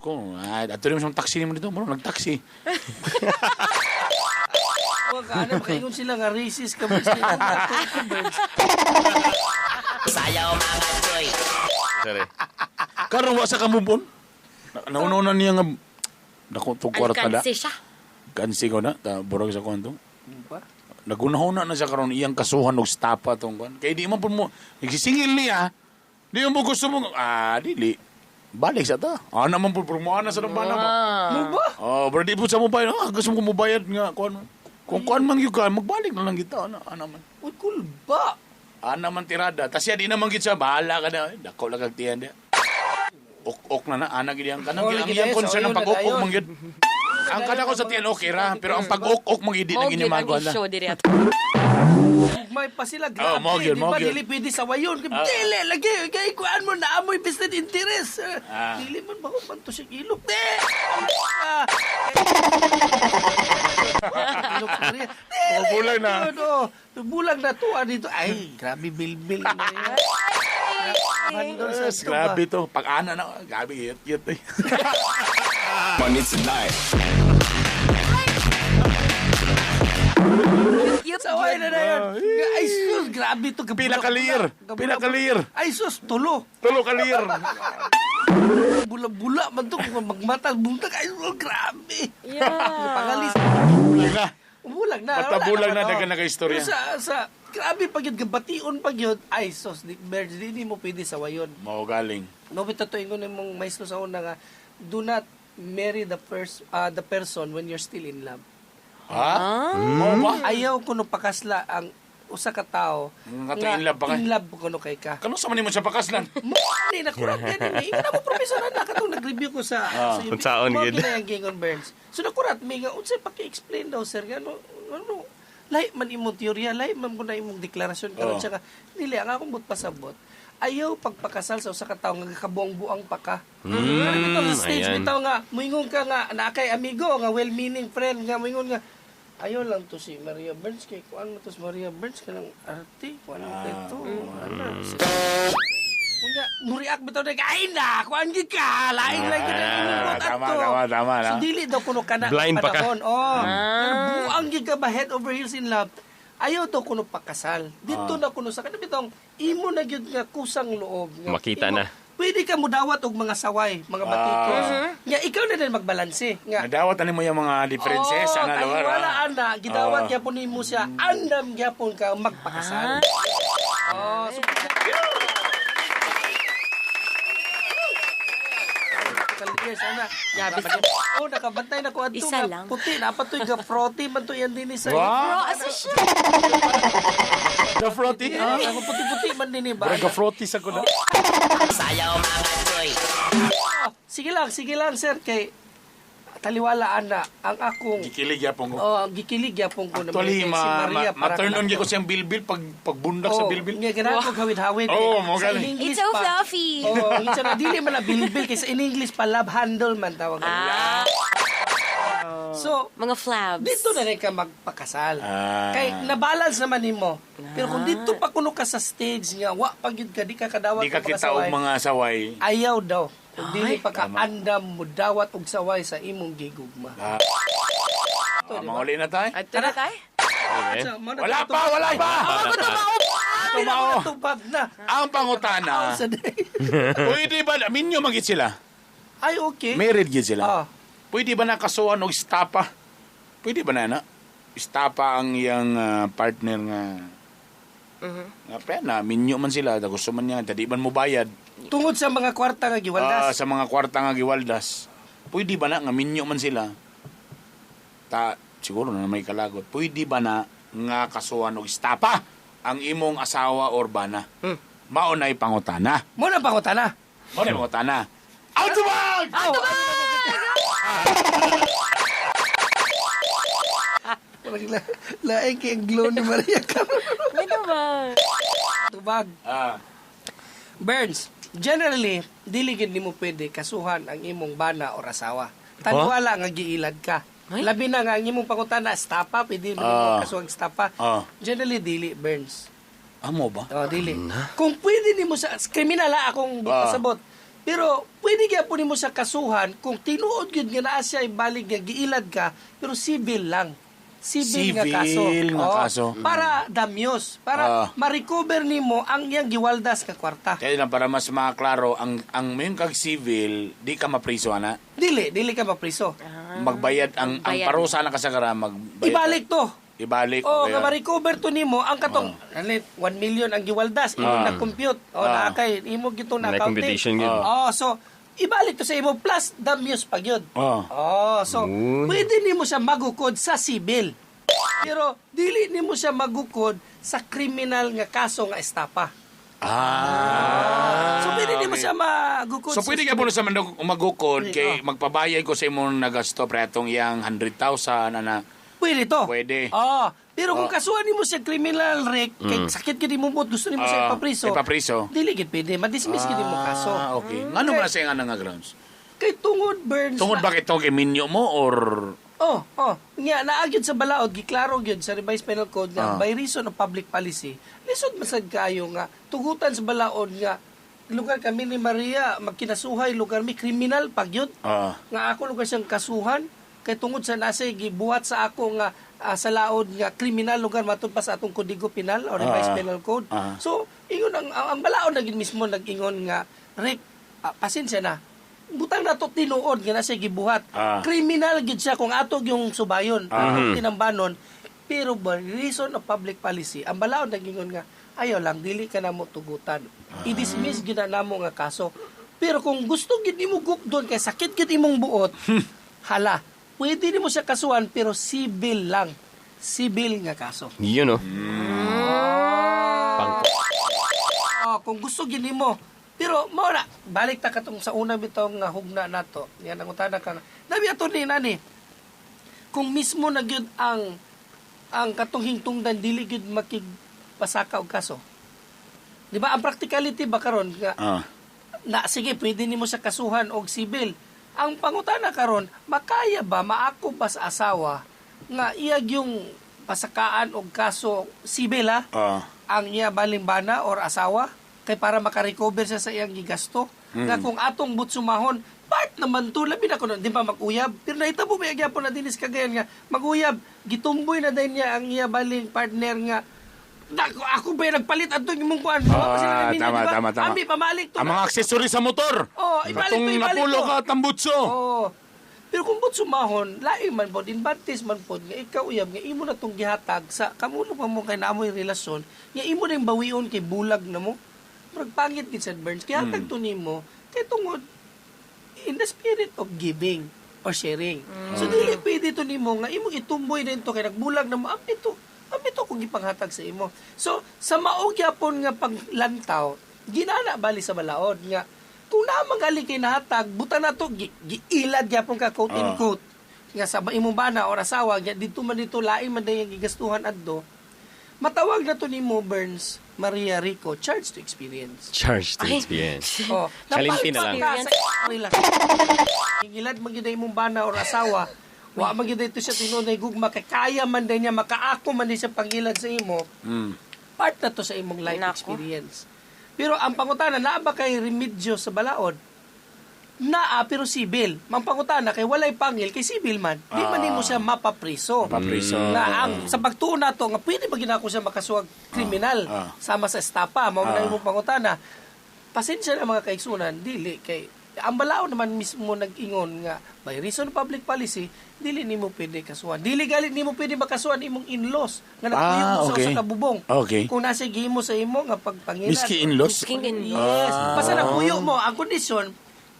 Ko, ato rin mo siyang taxi nimo dito, murag nagtaxi. Wag ka, ano, makaingon sila nga racist ka ba? Sila nga turko, birds. Sayaw mga choy. Sorry. Karon wa sa ka move on. Naunaw na niya nga, dako tong kwarta da. Alkansi siya. Kansi ko na, ta, burag sa kwanto. Ba? Nagunahona na siya karon iyang kasuhan og stapa tong kwan. Kay di man pud mo nagsisingil niya. Di mo gusto mo dili. Balik sa ta. Ah naman pud promoan na sa bana ba. Mo ba? Oh, pero di pud sa mo bayad. Gusto mo ko mobayad nga kwan. Kung kwan man gyud ka, magbalik na lang kita ana ana man. Uy, kulba. Ana man tirada. Tas siya di naman gid siya bahala ka na. Dako lang kag tiyan diya. Ok-ok na na ana gid ang kanang Oh, ang lagi iyang na, so concern ang ayun na pag-ok-ok dayon. man gyud. Ang kada ko sa tiyan okay ra, pero ang pag-ok-ok man gyud di na Mo gyud gyud ang magawa na. issue diri ato. May pa sila, grabe. Oh, mo gyud, di mo ba, gyud. dili pwede sa wayon. Dili, lagi, kay kuan mo na amoy business interest. Dili man ba ko man to siya ilok. Di! Ah. Ilok sa Korea. Dili, Oh, bulag na. yun, oh. Bulag na tuwa dito. Ay, grabe bilbil. Bandol sa Yes, ito ba? grabe to. Pag ana na, grabe, yet, yet. eh. Money tonight. Cute Saway na na yun. Ay, sus, grabe to. Pila kalir. Pila kalir. Ay, sus, tulo. Tulo kalir. Bula-bula man to. Kung magmata, buntag. Ay, sus, grabe. Yeah. Pangalis. Bulag na. Bulag na. Basta Wala bulag naman, na, oh. dagan na ka istorya. Pero sa, grabe pag yun, gabation pag yun. Ay, sus, di, Merge, di, di mo pwede sa wayon. Mao galing. No, bitaw to ingon imong maestro sa una nga, do not marry the first the person when you're still in love. Ha? Mao ba? Ayaw kuno pakasla ang usa ka tawo Nga to in love pa kay. In love kuno kay ka. Kano sa man nimo siya pakaslan? Mo ni nakurat gani mi. Ikaw na mo professor na katong nag-review ko sa sa UP. Unsaon Mao gid. gina ang gingon Burns. So nakurat mi nga unsay paki-explain daw sir ngano ano lahi man imong teorya, lahi man mo na imong deklarasyon karon Oh. siya nga dili ang akong but pasabot. Ayaw pagpakasal sa usa ka tawo nga kabuang-buang pa ka. Bitaw sa stage ayan. bitaw nga moingon ka nga naa kay amigo nga well-meaning friend nga moingon nga ayaw lang to si Maria Burns kay kuan mo to si Maria Burns kanang arte kuan mo kay to. Ano, Unya, muriak bitaw na ay na, kuan gid ka, lain lang gid ang imong Tama, ato. tama, tama, So na. dili daw kuno kana Blind pa ka. panahon. Oh. Pero buang gid ka ba head over heels in love. Ayaw daw kuno pakasal. Dito na kuno sa kana bitong imo na gyud nga kusang loob. Nga Makita imo- na. Pwede ka mudawat og mga saway, mga batikos. Nga ikaw na din magbalanse. Nga Nadawat ani mo yung mga differences Oh, ana lugar. wala ana, gidawat Ah. gyapon nimo siya, andam gyapon ka magpakasal. Oh, so Years, ana. Grabe. Oh, nakabantay na ko adto Isa nga lang. Puti na patoy ga frothy man to yan dinhi sa. Wow. Bro, asa siya? The frothy. Ah, ako puti-puti man dinhi ba? Braga frothy sa ko na. Sayaw mga choy. Ah, sige lang sir kay taliwala ana ang akong Gikilig yapon ko. oh, ang gikilig gyapon ko na Actually, si ma, ma, Maria para ma-turn on kanako. gyud ko siyang bilbil pag pagbundak sa Oh, bilbil. Nga ganahan ko hawid-hawid. Oo, mo Sa gani. in English It's so pa. fluffy. Oo, oh, na dili man na bilbil kay sa in English pa love handle man tawag. Ah. So, mga flabs. Dito na rin ka magpakasal. Ah. Kay na-balance naman nimo. Pero kung dito pa kuno ka sa stage nga wa pa gyud ka di ka kadawat Di ka og mga kita og saway. mga saway. Ayaw daw. Kung dili pa ka Tama. andam mo dawat og saway sa imong gigugma. Ah, mga uli na tayo. Adto na tayo. Okay. Wala pa, wala pa. Tumao. Tubag na. Ang pangutana. Pwede ba, minyo magit sila? Ay, okay. Married gid sila. Ah. Pwede ba nakasuhan og estapa? Pwede ba na na? Estapa ang iyang partner nga nga pena, minyo man sila, ta gusto man niya, dadi man mo bayad. Tungod sa mga kwarta nga giwaldas. Ah, sa mga kwarta nga giwaldas. Pwede ba na nga minyo man sila? Ta siguro na may kalagot. Pwede ba na nga kasuhan og estapa ang imong asawa or bana? Mao na ipangutana. Mo na pangutana. Mao na ipangutana. Autobag! Parang laing kay ang glow ni Maria karon. Ano ba? Tubag. Ah. Burns, generally, dili gid nimo pwede kasuhan ang imong bana or asawa. Tagwala nga giilad ka. Labi na nga ang imong pangutana, stapa, pwede mo Ah. kasuhan stapa. Ah. Generally, dili, Burns. Amo ba? Oh, dili. Kung pwede nimo sa kriminal ah, akong Ah. pasabot. Pero pwede gyapon nimo sa kasuhan kung tinuod gyud nga naa siya ibalik nga giilad ka, pero civil lang. Civil, nga kaso. Civil nga Oo. kaso. Para damyos, para Ah. ma-recover nimo ang iyang giwaldas nga kwarta. Kaya lang para mas maklaro ang mayon kag civil di ka mapriso ana. Dili, dili ka mapriso. Magbayad ang Magbayad. parusa na kasagara magbayad. Ibalik to. Ibalik. Oh, okay. nga ma-recover to nimo ang katong ano, 1 million ang giwaldas imo Ah. na compute. Oh, Ah. naa kay imo gito na May accounting. computation yun. Oh, so ibalik to sa imo plus damyos pa gyud. Oh. Oh, so Uy. pwede nimo siya magukod sa civil. Pero dili nimo siya magukod sa criminal nga kaso nga estapa. Ah. So pwede nimo okay. siya magukod. So pwede ka po sa magukod kay magpabayad ko sa imong nagasto pretong yang 100,000 ana. Pwede to. Pwede. Oh, pero kung Oh. kasuhan nimo siya criminal rek, kay sakit gid imong buot, gusto nimo siya Ah, ipapriso. ipapriso. Dili gid pwede, ma-dismiss gid imong kaso. Ah, okay. Ngano man na sa iyang nga grounds? Kay tungod Burns. Tungod na- ba kay kay minyo mo or Oh, oh. Nga naa gyud sa balaod giklaro gyud sa revised penal code nga Ah. by reason of public policy. Lisod masad kayo nga tugutan sa balaod nga lugar kami ni Maria magkinasuhay lugar mi kriminal pag yun. ah Nga ako lugar siyang kasuhan kay tungod sa nasa gibuhat sa ako nga sa laod nga kriminal lugar matud pa sa atong kodigo penal o revised Ah. penal code. Ah. So ingon ang balaod na gid mismo nag-ingon nga Rick, pasensya na. Butang na to tinuod nga nasa gibuhat. Ah. Kriminal gid siya kung ato yung subayon, Ah. atong tinambanon. Pero by reason of public policy, ang balaod nag-ingon nga ayaw lang dili ka namo tugutan. I-dismiss gid na namo nga kaso. Pero kung gusto gid nimo gukdon kay sakit gid imong buot, hala, pwede nimo siya kasuhan pero civil lang. Civil nga kaso. Yun, oh. Pang- Oh, kung gusto gid nimo. Pero mao na, balik ta katong sa una bitaw nga hugna nato. Yan ang utana ka. Nabi ato ni nani. Kung mismo na gyud ang katong hingtungdan dili gyud makigpasaka og kaso. Di ba ang practicality ba karon nga ah na sige pwede nimo sa kasuhan og sibil. Ang pangutana karon, makaya ba maako ba sa asawa nga iyag yung pasakaan og kaso sibil ha? ah Ang iya baling bana or asawa kay para makarecover siya sa iyang gigasto. Nga kung atong butsumahon, part naman to, labi na kuno, di ba mag-uyab? Pero nahitabo ba gyapon na dinis kagayan nga mag-uyab, gitumboy na din niya ang iya baling partner nga Dako, ako ba yung nagpalit adto imong kuan? Wa pa sila Ah, naminyo, tama, di ba? tama, tama. Ami pamalik to. Ang mga accessory sa motor. Oh, ibalik to, Katong ibalik napulo to. ka tambutso. Oo. Pero kung but sumahon, laing man pod, in bad taste man pod, nga ikaw uyab, nga imo na tong gihatag sa kamulo pa mo kay naamoy relasyon, nga imo na yung bawion kay bulag na mo. Murag pangit gid sad Burns. Kaya hatag to nimo kay tungod in the spirit of giving or sharing. So dili pwede to nimo nga imong itumboy din to kay nagbulag na mo ambi to. Ambi to kung gipanghatag sa imo. So sa mao gyapon nga paglantaw, ginana bali sa balaod nga kung naa gali kay nahatag, buta na to giilad gyapon ka quote in Ah. quote nga sa imong bana or asawa nga didto man dito lain man day ang gigastuhan adto. Matawag na to nimo Burns Maria Rico charge to experience. Charge to experience. Oh, Kalimpi na lang. napalpak ka sa relax. Gilad man gyud imong bana or asawa. Wa man gyud ito siya tinuod na gugma kay kaya man din niya makaako man din siya pangilad sa imo. Part na to sa imong life experience. Pero ang pangutana naa ba kay remedyo sa balaod? Naa pero sibil. Ang pangutana kay walay pangil kay sibil man. Di man nimo siya mapapriso. Mapapriso. Na ang sa pagtuo nato nga pwede ba ginako siya makasuwag kriminal sama sa estapa mao na imong pangutana. Pasensya na mga kaigsunan, dili kay ang balaod naman mismo nag-ingon nga by reason of public policy dili nimo pwede kasuhan. Dili galit nimo pwede makasuhan imong in-laws nga nagpuyo mo sa usa ka bubong. Okay. Kung nasa gihimo sa imo nga pagpangilan. Miski in-laws? Misking in-laws. Yes. Basta nagpuyo mo, ang kondisyon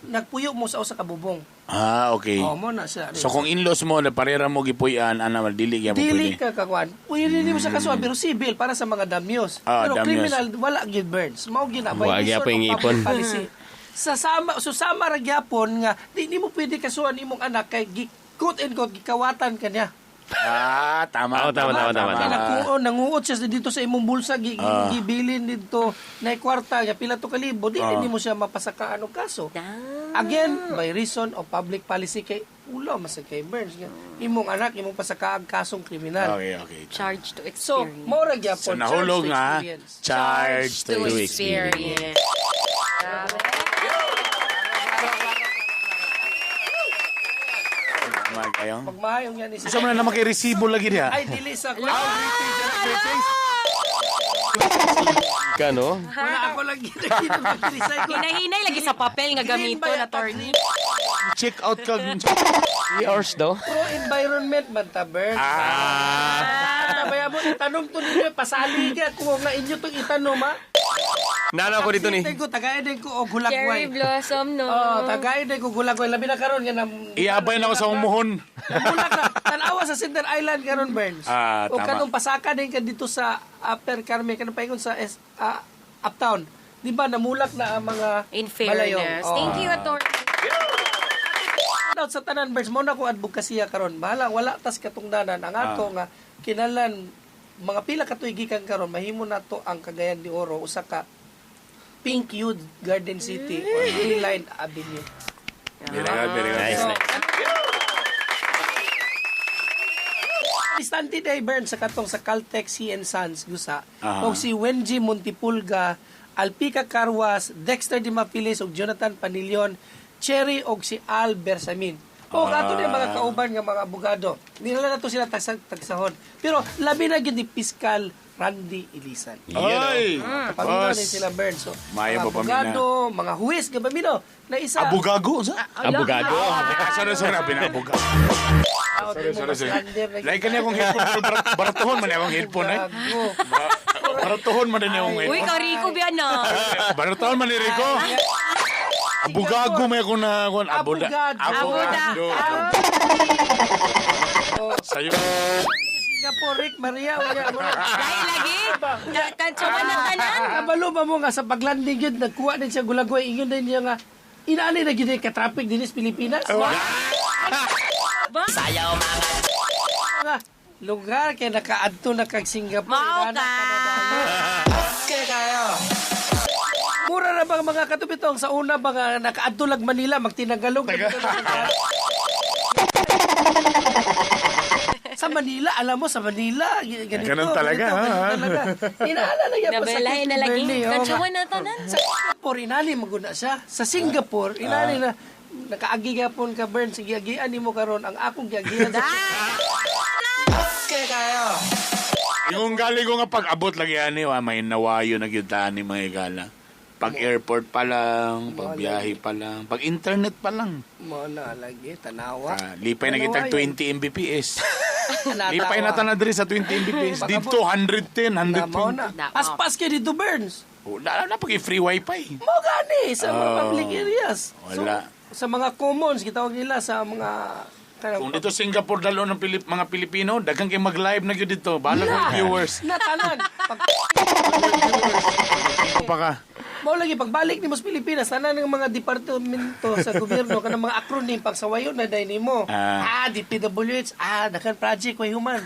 nagpuyo mo sa usa ka bubong. Ah, okay. Oh, mo na siya. So kung in-laws mo na parera mo gipuy-an ana dili gyapon Dili pwede. ka kakuan. Pwede nimo siya kasuhan pero civil para sa mga damyos. Ah, pero damyos. criminal wala gyud Burns. Mao gyud na by Wa reason gyapon of yung public ipon. policy. Sa sama so sama ra gyapon nga di nimo pwede kasuhan imong anak kay gi, quote and quote gikawatan ka niya. Ah, tama. Oo, tama, tama, tama, Kay tama. nanguot siya dito sa imong bulsa gibilin dito na kwarta nga pila to kalibo dili nimo siya mapasakaan og kaso. Again, by reason of public policy kay ulo mas kay Burns nga imong anak imong pasakaang kasong kriminal. Okay, okay. Charge to So, experience. mao ra gyapon So nahulog charge to nga experience. charge to to experience. experience. Tama kayo. Pagmahayong yan is Isa mo na naman kay resibo lagi diha. Ay dili sa Ka, no? Wala ako lang ginagina mag-recycle. Hinahinay lagi sa papel nga gamiton, attorney. Check out ka. 3 hours daw. Pro environment man ta, Bert. Ah. Tabaya mo itanong to ninyo pasali ka kung nga inyo tong itanong ha. Nana ko dito ni. Tagay ko tagay din ko og hulagway. Cherry blossom, no? Oh, tagay din ko hulagway labi na karon nga nam Iabay na ako sa umuhon. Namulak na. Tanawa sa Center Island karon Burns. Ah, O tama. kanong pasaka din ka dito sa Upper Carmen kanong paingon sa Uptown. Di ba namulak na ang mga In balayong. fairness. Oh. Thank you, attorney. Shout out sa tanan Birds mo na ko advokasya karon. Bahala wala tas katungdanan ang ato nga kinalan mga pila ka tuig gikan karon mahimo nato ang Cagayan de Oro usa ka Pink Hued Garden City or Green Line Avenue. Very good, very good. Nice, nice. Instante day Burns sa katong sa Caltex C and Sons gusa. Aha. Og si Wenji Montipulga, Alpica Carwas, Dexter Di Mapilis ug Jonathan Panilion, Cherry og si Al Bersamin. O ato ni mga kauban nga mga abogado. Nila na to sila tagsahon. Pero labi na gyud ni Fiscal Randy Ilisan. Ay! Pamino Boss. ni sila Burns. So, Maayo mga pa pamina. abogado, mga huwes, gabamino, na isa. Abugago, sa? Abogado. Sorry, sorry, pinabugago. Sorry, sorry, sorry. Like kanya akong headphone, pero baratuhon man akong headphone eh. Gago. Baratuhon man din akong Uy, headphone. kariko biyan na. Baratuhon man ni Rico. Abugago may ako na akong abuda. Abogado. Abogado. Sa'yo. Singapore, Rick, Maria, unya mo na. Dahil lagi. Kantsawan na tanan. Kabalo ba mo nga sa paglanding yun, nagkuha din siya gulagway, ingon din niya nga, inaani na gyud ka traffic din sa Pilipinas. Ba? Nga, lugar kay nakaadto na kag Singapore. Mao inana ka. na dayon. Okay kayo. Mura na bang mga katubitong sa una ba nga nakaadto lag Manila magtinagalog na dito na sa Manila, alam mo sa Manila, ganito. Ganun talaga, ganito, ha? ganun talaga. Inaala na yan pa sa Nabalahin na lagi. Kimberly, oh, Kantsawan na tanan. Sa Singapore, inani maguna siya. Sa Singapore, inani na nakaagi gapon ka Bern, sige agian nimo karon ang akong giagian sa Okay kayo. Yung galing ko nga pag-abot lagi ani, wa may nawayo na gyud tani mga igala. Pag airport pa lang, pag biyahe pa lang, pag internet pa lang. Mo na lagi tanawa. Ah, lipay na Tanawa kitag yun. 20 Mbps. Natawa. Lipay na ta na diri sa 20 Mbps. Dito 110, Na, mao 120. na. Paspas kay dito Burns. Wala na pag free wifi. Mao gani sa mga Oh, public areas. wala. So, sa mga commons gitawag nila sa mga kanang- Kung dito Singapore dalo ng mga Pilipino, daghan kay mag-live na gyud dito. Bahala kang viewers. Na tanan. Pag, Pa ka. mao lagi pagbalik nimo sa Pilipinas tanan ng mga departamento sa gobyerno kanang mga acronym pag sawayon na day nimo. Ah. Ah, DPWH, ah, daghan project way human.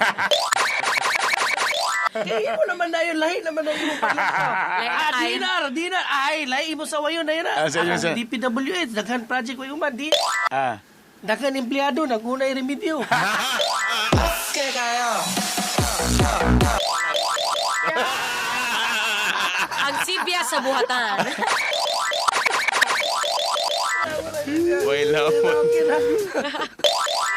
Kaya imo naman na yun, lahi naman na imong paglakaw. Lahi na Ah, kayo. dinar, dinar. Ay, lahi imo sa wayon na yun. Ah, sige, sige. DPWH, daghan project way human. Di Ah. Daghang empleyado nagunay remedyo. Okay kayo. Ang sibya sa buhatan. Wala mo.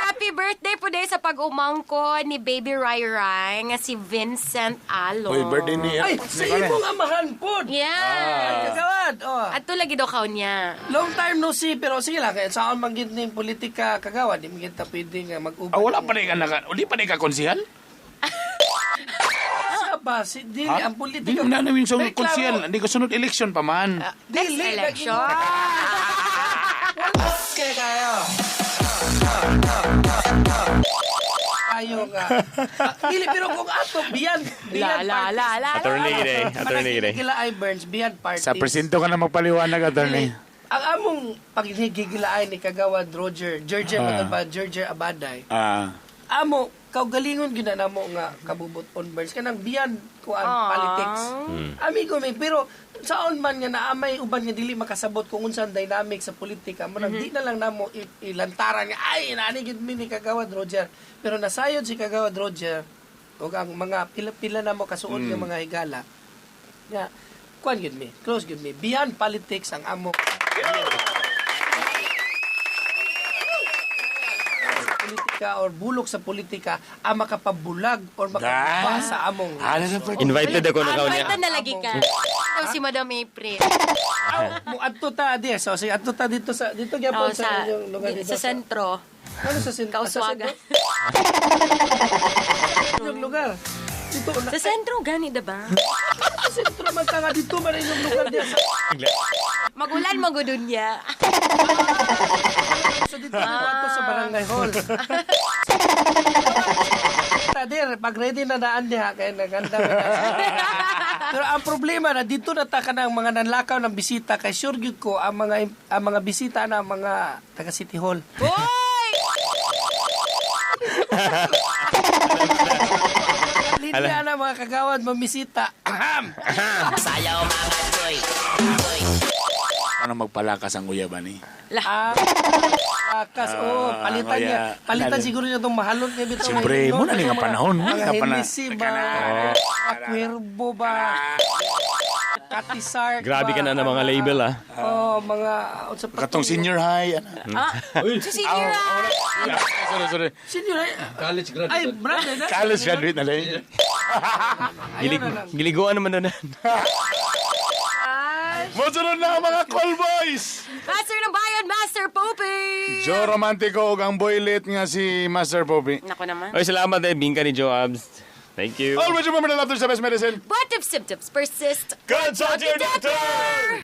Happy birthday po day sa pag-umangko ni Baby Rai Rai nga si Vincent Alo. Uy, birthday ni... Ay, sa imong amahan pod. Yes. Kagawad. Oh. Ato lagi daw kaon niya. Long time no see, pero sige lang, kaya saan man gid ning politika kagawad, di man gid ta pwede nga mag-uban. Ah, wala pa na ka naka... Wala pa na ka konsihal? Sa ba, si, dili, Ha? ang politika. Di na namin sa May klaro. konsihal. Hindi ko sunod election pa man. Next Dili, election. Okay kayo. Ayo nga. Ah, Dili, pero kung ato, beyond, La beyond la la la. Attorney gid eh. Attorney gid eh. Kila ay Burns, beyond parties. Sa presinto ka na magpaliwanag, attorney. Ang among paghigigilaay ni Kagawad Roger, Georgia Ah. ba Georgia Abaday. Ah. Amo, kaugalingon gyud na namo nga kabubot on Burns kanang beyond kuan Aw. politics. Amigo mi pero saon man nga naamay uban nga dili makasabot kung unsa ang dynamic sa politika mo nang di na lang namo ilantaran nga ay inaani gyud mi ni Kagawad Roger. Pero nasayod si Kagawad Roger ug ang mga pila-pila namo kasuod nga mga higala nga kuan gyud mi, close gyud mi. Beyond politics ang amo politika or bulok sa politika ang makapabulag or makapabuba sa among Ah, nasa part- Invited ako na kaon niya. Invited na lagi ka. Ikaw si Madam April. Mo adto ta di so sige adto ta dito sa dito gyapon Oh, sa, sa, inyong lugar dito sa sentro. Ano sa sentro? Kauswagan. Sa inyong lugar. Dito na. Sa sentro, gani da ba? Sa sentro man ta nga dito man inyong lugar diya sa Magulan magudun niya. So dito dito adto sa barangay hall. Tadir, pag ready na daan diha kay naganda na. Pero ang problema na dito na ta kanang mga nanlakaw ng bisita kay sure gyud ko ang mga bisita na ang mga taga City Hall. Hoy! Linya na mga kagawad mamisita. Aham! Ano magpalakas ang uyaban eh? Ah, lakas. Oh, palitan Ah, niya. kaya- Palitan siguro niya itong mahalon niya bitaw. Siyempre, muna ni nga panahon, muna Mga nga pana- Hennessy ba? Mga Cuervo ba? Katisark Grabe ba? ka na ng mga label ah. Oh, mga... Unsa pa Katong senior high. Ano? Ah, sa senior high. Sorry, sorry. Senior high. College graduate. Ay, brother. Na. College graduate na lang. Gilig, giliguan naman na. Mosunod na ang mga call boys! Master ng Bayan, Master Popey! Joe Romantico ug ang boylet nga si Master Poppy. Nako naman. Oy, salamat eh. Bingka ni Joe Abs. Thank you. Always remember to laughter is the best medicine. What if symptoms persist? Consult your doctor!